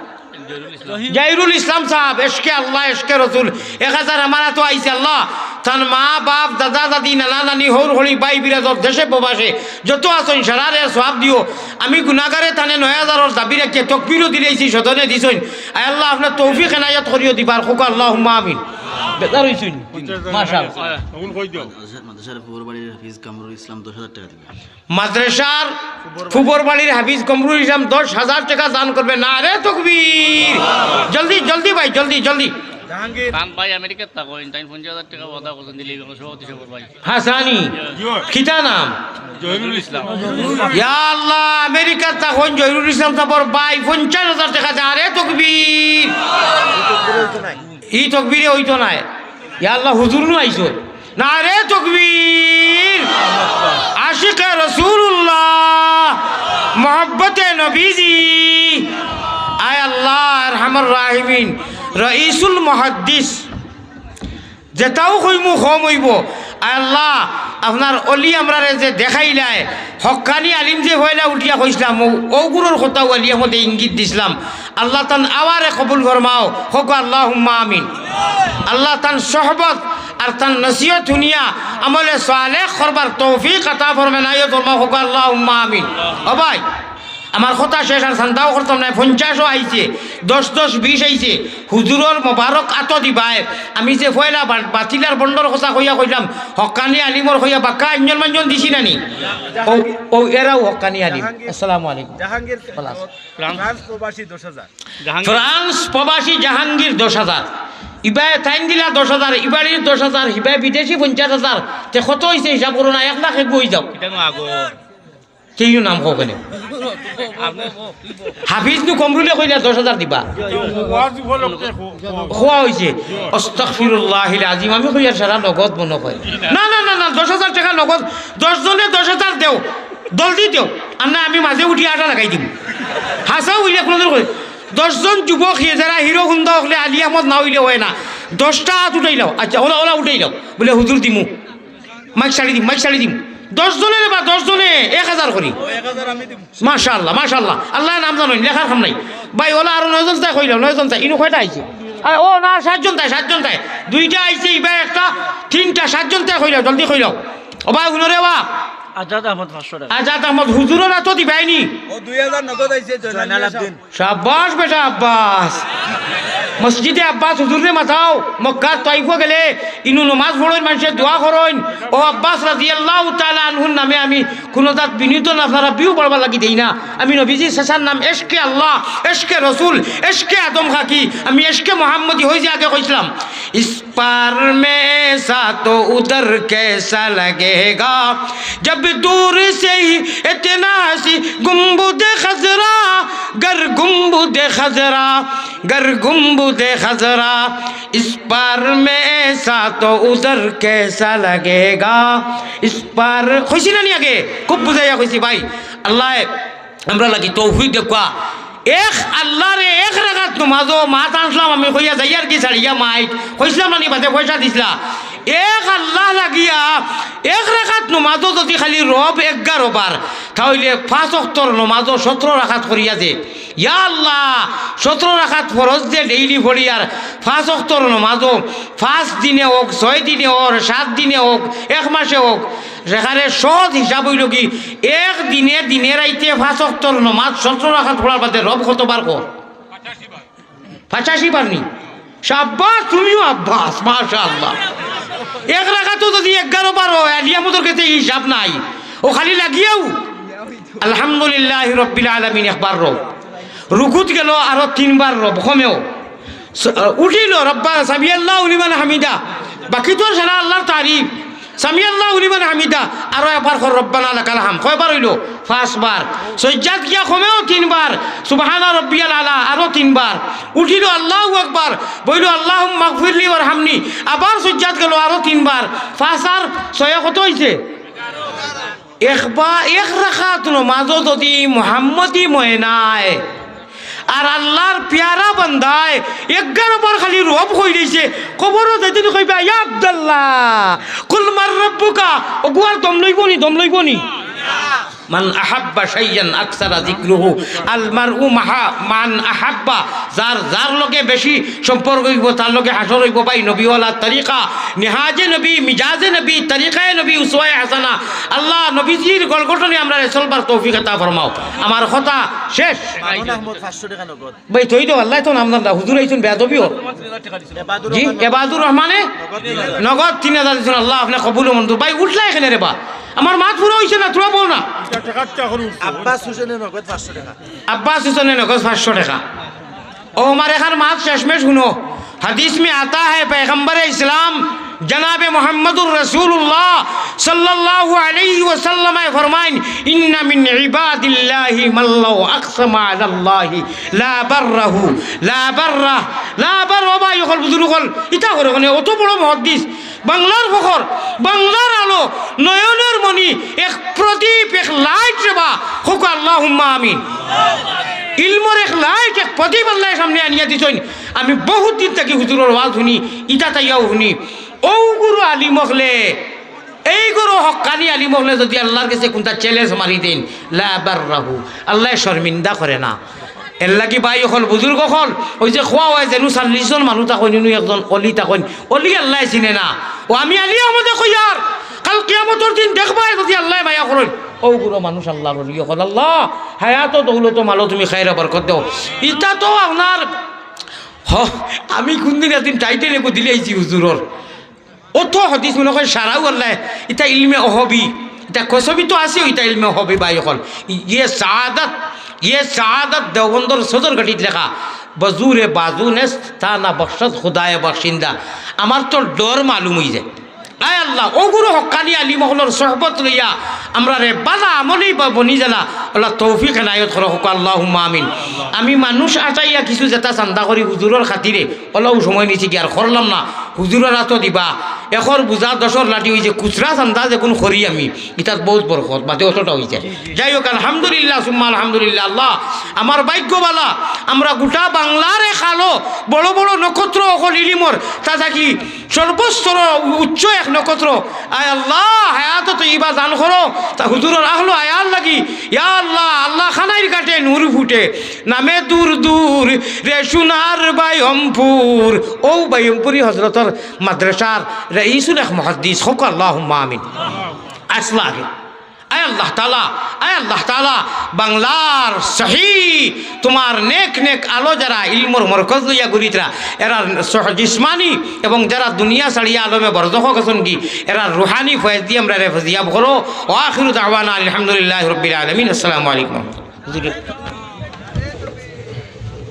জাহিরুল ইসলাম সাব, এশকে আল্লাহ, এশকে রসুল, এক হাজার আমার আতো আইছে আল্লাহ। তান মা, বাপ, দাদা, দাদি, নানা, নানি, হউর, হড়ি, ভাই, বিরাদর, দেশে, প্রবাসে যত আছইন, সারারে সওয়াব দিও। আমি গুনাগারে তানে নয় হাজারর দাবি রাখিয়া তকবিরও দিলাইছি, সদনে দিছইন। আয় আল্লাহ, আপনার তৌফিক এনায়েত করিও দিবার, কউক্কা আল্লাহুম্মা আমিন। বেজার অইছইন? মাশাআল্লাহ। মাদ্রাসার, মাদ্রাসার ফুবর বাড়ির হাফিজ কামরুল ইসলাম দশ হাজার টেকা দিবা। মাদ্রাসার ফুবর বাড়ির হাফিজ কামরুল ইসলাম দশ হাজার টেকা দান করবে। নারে তকবীর। জলদি, জলদি ভাই, জলদি, জলদি। জাহাঙ্গীর। তান ভাই আমেরিকাত থাকইন, তাইন পঞ্চাশ হাজার টেকা ওয়াদা করছইন দিলে, সভাপতি সাবর ভাই। হাসানি। জি। কিতা নাম? জহিরুল ইসলাম। ইয়া আল্লাহ, আমেরিকাত থাকইন জহিরুল ইসলাম সাবর ভাই, পঞ্চাশ হাজার টেকা। নারে তকবীর। ই তকবীরে অইতো নায়। ইয়া আল্লাহ, হুজুর নু আইছো। নারে তকবীর। আশিকে রাসূলুল্লাহ, মহব্বতে নবীজি। আয় আল্লাহ, আরহামার রাহিমিন, রইসুল মুহাদ্দিস, যেটাও কইমু কম অইবো। আয় আল্লাহ, আপনার অলি আমরারে যে দেখাইলায়, হক্কানি আলিম যে পয়লা উঠিয়া কইছলাম, অউ, অউ গুরুর কথাও আলিয়া মতে ইঙ্গিত দিছলাম। আল্লাহ তান আওয়ারে কবুল ফরমাও, কউক্কা আল্লাহুম্মা আমিন। আল্লাহ তান সহবত আর তান নসিহত হুনিয়া আমলে সালেহ করবার তৌফিক আতা ফরমাইন, আইও ফরমাও, কউক্কা আল্লাহুম্মা আমিন। ও ভাই, আমার কথা শেষ, আর চান্দাও করতাম নায়, পঞ্চাশও আইছে, দশ দশ বিশ আইছে, হুজুরর মোবারক আতো দিবায়। আমি যে পয়লা বা-, বাতিল আর ভন্ডর কথা কইয়া কইলাম, হক্কানি আলিমর কইয়া বাক্কা আঞ্জন মাঞ্জন দিছি না নি? ও, ও, এরাও হক্কানি আলিম। আসসালামু আলাইকুম। জাহাঙ্গীর খালাস। ফ্রান্স প্রবাসী দশ হাজার। জাহাঙ্গীর। ফ্রান্স প্রবাসী জাহাঙ্গীর দশ হাজার। ইবায় তাইন দিলা দশ হাজার, ইবাড়ির দশ হাজার, হিবায় বিদেশি পঞ্চাশ হাজার। তে কত অইছে হিসাব করো না, এক লাখ এগু অই যাও। এটা নু আগো। কেউ নাম কও কেনে? হাফিজ নু কমরুলে কইলা দশ হাজার দিবা। ওয়াজ উপলক্ষে খো-, খো-, খোয়া অইছে। আস্তাগফিরুল্লাহিল আজিম, আমি কইয়ার সারা নগদ মনো কয়। না, না, না, না, দশ হাজার টেকা নগদ, দশ জনে দশ হাজার দেও, জলদি দেও। আর না, আমি মাঝে উঠি আটা লাগাই দিমু। হাছা অইলে কুনুদিন কই, দশ জন যুবক ইয়ে যারা হিরো হুন্দা অকলে আলী আহমদ না অইলে অয় না, দশটা আত উঠাইলাও। আচ্ছা, অলা, অলা উঠাইলাও। বুলে, "হুজুর দিমু।" মাইক ছাড়ি দিম, মাইক ছাড়ি দিম। দশ জনে রে বা, দশ জনে এক হাজার করি। ও, এক হাজার আমি দিমু। মাশাআল্লাহ, মাশাআল্লাহ। আল্লায় নাম জানইন, লেখার কাম নাই। ভাই, অলা আরো নয়জন তাই কইলাও, নয়জন তাই। ইনো কয়টা আইছে? আরে, ও না, সাতজন তাই, সাতজন তাই। দুইটা আইছে, ইবায় একটা, তিনটা, সাতজন তাই কইলাও, জলদি কইলাও। ও ভাই, হুনো রে বা। আজাদ আহমদ পাঁচশো টেকা। আজাদ আহমদ হুজুরর আতো দিবায়নি। ও দুই হাজার নগদ আইছে, জয়নাল জয়নাল আবদিন। আবদিন। শাবাশ বেটা আব্বাস। মসজিদে আব্বাস হুজুররে মাতাও, মক্কার তাইফো গেলে ইনু নমাজ পড়ইন, মানষে দোয়া করইন। ও আব্বাস রাদিয়াল্লাহু তাআলা আনহুর নামে আমি কুনু জাত বিনিয়োজন আপনারা বিউ বাড়বার লাগি দেই না। আমি নবীজির চাচার নাম এশকে আল্লাহ, এশকে রসুল, এশকে আদম খাকি, আমি এশকে মোহাম্মদী অই যে আগে কইছলাম। اس پار میں ایسا تو ادھر کیسا لگے گا، جب دور سے ہی اتنا سی گنبد خضرا، گر گنبد خضرا، گر گنبد خضرا، اس پار میں ایسا تو ادھر کیسا لگے گا، اس پار، কইছি না নি আগে? খুব বুঝাইয়া কইছি ভাই। আল্লায় আমরার লাগি তৌফিক দেউক্কা। এক আল্লারে এক রাকাত নমাজো মাত আনছলাম আমি কইয়া যাইয়ার কি ছাড়িয়া মাইক। কইছলাম না নি বাদে পয়সা দিছলা। এক আল্লাহ লাগিয়া এক রাকাত নমাজো যুদি খালি রব এগারো বার, তা অইলে পাঁচ অক্তর নমাজো সতরো রাকাত করিয়া যে, ইয়া আল্লাহ, সতরো রাকাত ফরজ যে ডেইলি পড়ি আর পাঁচ অক্তর নমাজো পাঁচ দিনে অউক, ছয় দিনে অউক, সাত দিনে অউক, এক মাসে অউক, যেখানে সহজ হিসাব অইলো কি, এক দিনে, দিনে রাইতে পাঁচ অক্তর নমাজ সতরো রাকাত পড়ার বাদে রব কতবার কর? পঁচাশি বার নি? শাবাশ, তুমিও আব্বাস, মাশাআল্লাহ। এক রাকাতো যুদি এগারো বার অয়, আলী আহমদর গেছে হিসাব নাই। ও খালি লাগিয়াও আলহামদুলিল্লাহি রাব্বিল আলামিন একবার রব। রুকুত গেল আরো তিনবার রব, কমেও। স-, উঠিল, রব্বা, সামিআল্লাহু লিমান হামিদা। বাকি তো সারা আল্লাহর তারিফ। সামিআল্লাহু লিমান হামিদা। আরো একবার কর, রব্বানা লাকাল হাম। কয়বার অইলো? পাঁচবার। সজ্জাত গিয়া কমেও তিনবার। সুবহানা রব্বিয়াল আলা, আরো তিনবার। উঠিল, আল্লাহু আকবার। বইল, আল্লাহুম্মা গফিরলি ওয়ারহামনি। আবার সজ্জাত গেল আরো তিনবার। পাঁচ আর ছয়ে কত অইছে? একবার এক রাকাত নমাজো যুদি মোহাম্মদী ময়নায় আর আল্লাহর পিয়ারা বান্দায় এগারো বার খালি রব কইলাইছে, কবরো যাইতে নি কইবা, "ইয়া আব্দাল্লাহ, কুল মান রাব্বুকা।" অগুয়ার দম লইবো নি, দম লইবো নি? মান আহাব্বা শাইয়ান আকসারা যিকরুহু, আল মারউ মাহা মান আহাব্বা। যার, যার লগে বেশি সম্পর্ক অইবো, তার লগে হাশর অইবো। ভাই, নবীওয়ালা তরিকা, নেহাজে নবী, মিজাজে নবী, তরিকায়ে নবী, উসওয়ায়ে হাসানা। আল্লাহ নবীজির গলগঠনে আমরারে চলবার তৌফিক আতা ফরমাও। আমার কথা শেষ। মামুন আহমদ পাঁচশো টেকা নগদ। ভাই, থই দেও, আল্লায় তো নাম জানলা, হুজুর আইছইন, বেয়াদবি অর। এবাদুর জি, রহমান এবাদুর রহমানে নগদ তিন হাজার দিছইন, আল্লাহ আপনে কবুল ও মঞ্জুর। ভাই, উঠলাই কেনে রে বা? আমার মাত পুরা অইছে না, তোরা বল না। আব্বাস হোসেনে নগদ পাঁচশো টেকা। আব্বাস হোসেনে নগদ পাঁচশো টেকা। ও আমার এখান মাত শেষমেশ হুনো। হাদিস মে আতা হ্যায়, পয়গম্বরে ইসলাম জনাবে মুহাম্মদুর রাসূলুল্লাহ সাল্লাল্লাহু আলাইহি ওয়াসাল্লামে ফরমাইন, "ইন্না মিন ইবাদিল্লাহি মান লাউ আকসামা আলাল্লাহি লা বাররাহু, লা বাররাহ, লা বার-", ও ভাই অকল, বুজুর্গ অকল, ইতা করে মানে অত বড় মুহাদ্দিস, বাংলার ফখর, বাংলার আলো, নয়নের মণি, এক প্রদীপ, এক লাইট রে বা, কউক্কা আল্লাহুম্মা আমিন। ইলমর এক লাইট, এক প্রদীপ আল্লায় সামনে আনিয়া দিছইন। আমি বহুত দিন থাকি হুজুরর ওয়াজ হুনি, ইতা তাইয়াও হুনি। অউ গুরু আলিম অকলে, এই গুরু হক্কানি আলিম অকলে যুদি আল্লার গেছে কুনটা challenge মারি দেইন, লা বাররাহু, আল্লায় শর্মিন্দা করে না। এরলাগি ভাই অকল, বুজুর্গ অকল, অউ যে কওয়া অয় যেনু চল্লিশ জন মানুষ থাকইন, ইনু একজন অলি থাকইন, অলি আল্লায় চিনে না। অউ আমি আলী আহমদে কইয়ার, কাল কিয়ামতর দিন দেখবায় যুদি আল্লায় মায়া করইন, অউ গুরু মানুষ আল্লার অলি অকল। আল্লাহ, হায়াত ও দৌলত ও মালো তুমি খাইর বরকত দেও। ইতা তো আপনার, হ, আমি কুনদিন একদিন title এগু দিলাইছি হুজুরর। অত হাদিস মনে কয় সারাউ আল্লায়, ইতা ইলমে ওহবি, ইতা কসবি তো আছে, ইতা ইলমে ওহবি ভাই অকল। ইয়ে শাহাদাত, ইয়ে শাহাদাত দেওবন্দর সদরঘাটিত লেখা, বজুরে বাজু নেস্ত, তা না বখশত খুদায়ে বখশিন্দা। আমার তো ডর মালুম অইযায়। আয় আল্লাহ, অউ গুরু হক্কানি আলিম অকলর সোহবত লইয়া আমরারে বালা আমলি বা বনি যাইলা, আল্লাহ তৌফিক এনায়েত করো, কউক্কা আল্লাহুম্মা আমিন। আমি মানুষ আটাইয়া কিছু যেতা চান্দা করি হুজুরর খাতিরে, অলাউ সময় নিছি গিয়া আর করলাম না, হুজুরর আতো দিবা। একর বুঝা দশর লাঠি অইছে, খুচরা চান্দা যেগুন করি আমি, ইতাত বউত বরকত, বাদে অতটা অইযায়। যাই হউক, আলহামদুলিল্লাহ, সুম্মা আলহামদুলিল্লাহ। আল্লাহ, আমার ভাইগ্য বালা, আমরা গুটা বাংলার এক আলো, বড় বড় নক্ষত্র অকল ইলিমর, তা থাকি সর্বস্তর উচ্চ এক নক্ষত্র। আয় আল্লাহ, হায়াত তৈবা দান করো, তা হুজুরর আহলো আয়াল লাগি। ইয়া আল্লাহ, আল্লাহ খানাইর ঘাটে নূর ফুটে, নামে দূর দূর রে সোনার বায়মপুর। অউ বায়মপুরি হজরতর মাদ্রাসার রইসুল এক মুহাদ্দিস, কউক্কা আল্লাহুম্মা আমিন। আসলা আগে। আয় আল্লাহ তাআলা, আয় আল্লাহ তাআলা, বাংলার সহি তুমার নেক নেক আলো যারা ইলমর মরকজ লইয়া ঘুরিতরা, এরার সহ-, জিসমানি এবং যারা দুনিয়া ছাড়িয়া আলমে বরজখ গেছইন গি, এরার রুহানি ফয়েজ দি আমরারে ফজিয়াব করো। ওয়া আখিরু দাওয়ানা আলহামদুলিল্লাহি রাব্বিল আলামিন। আসসালামু আলাইকুম। হুজুরে।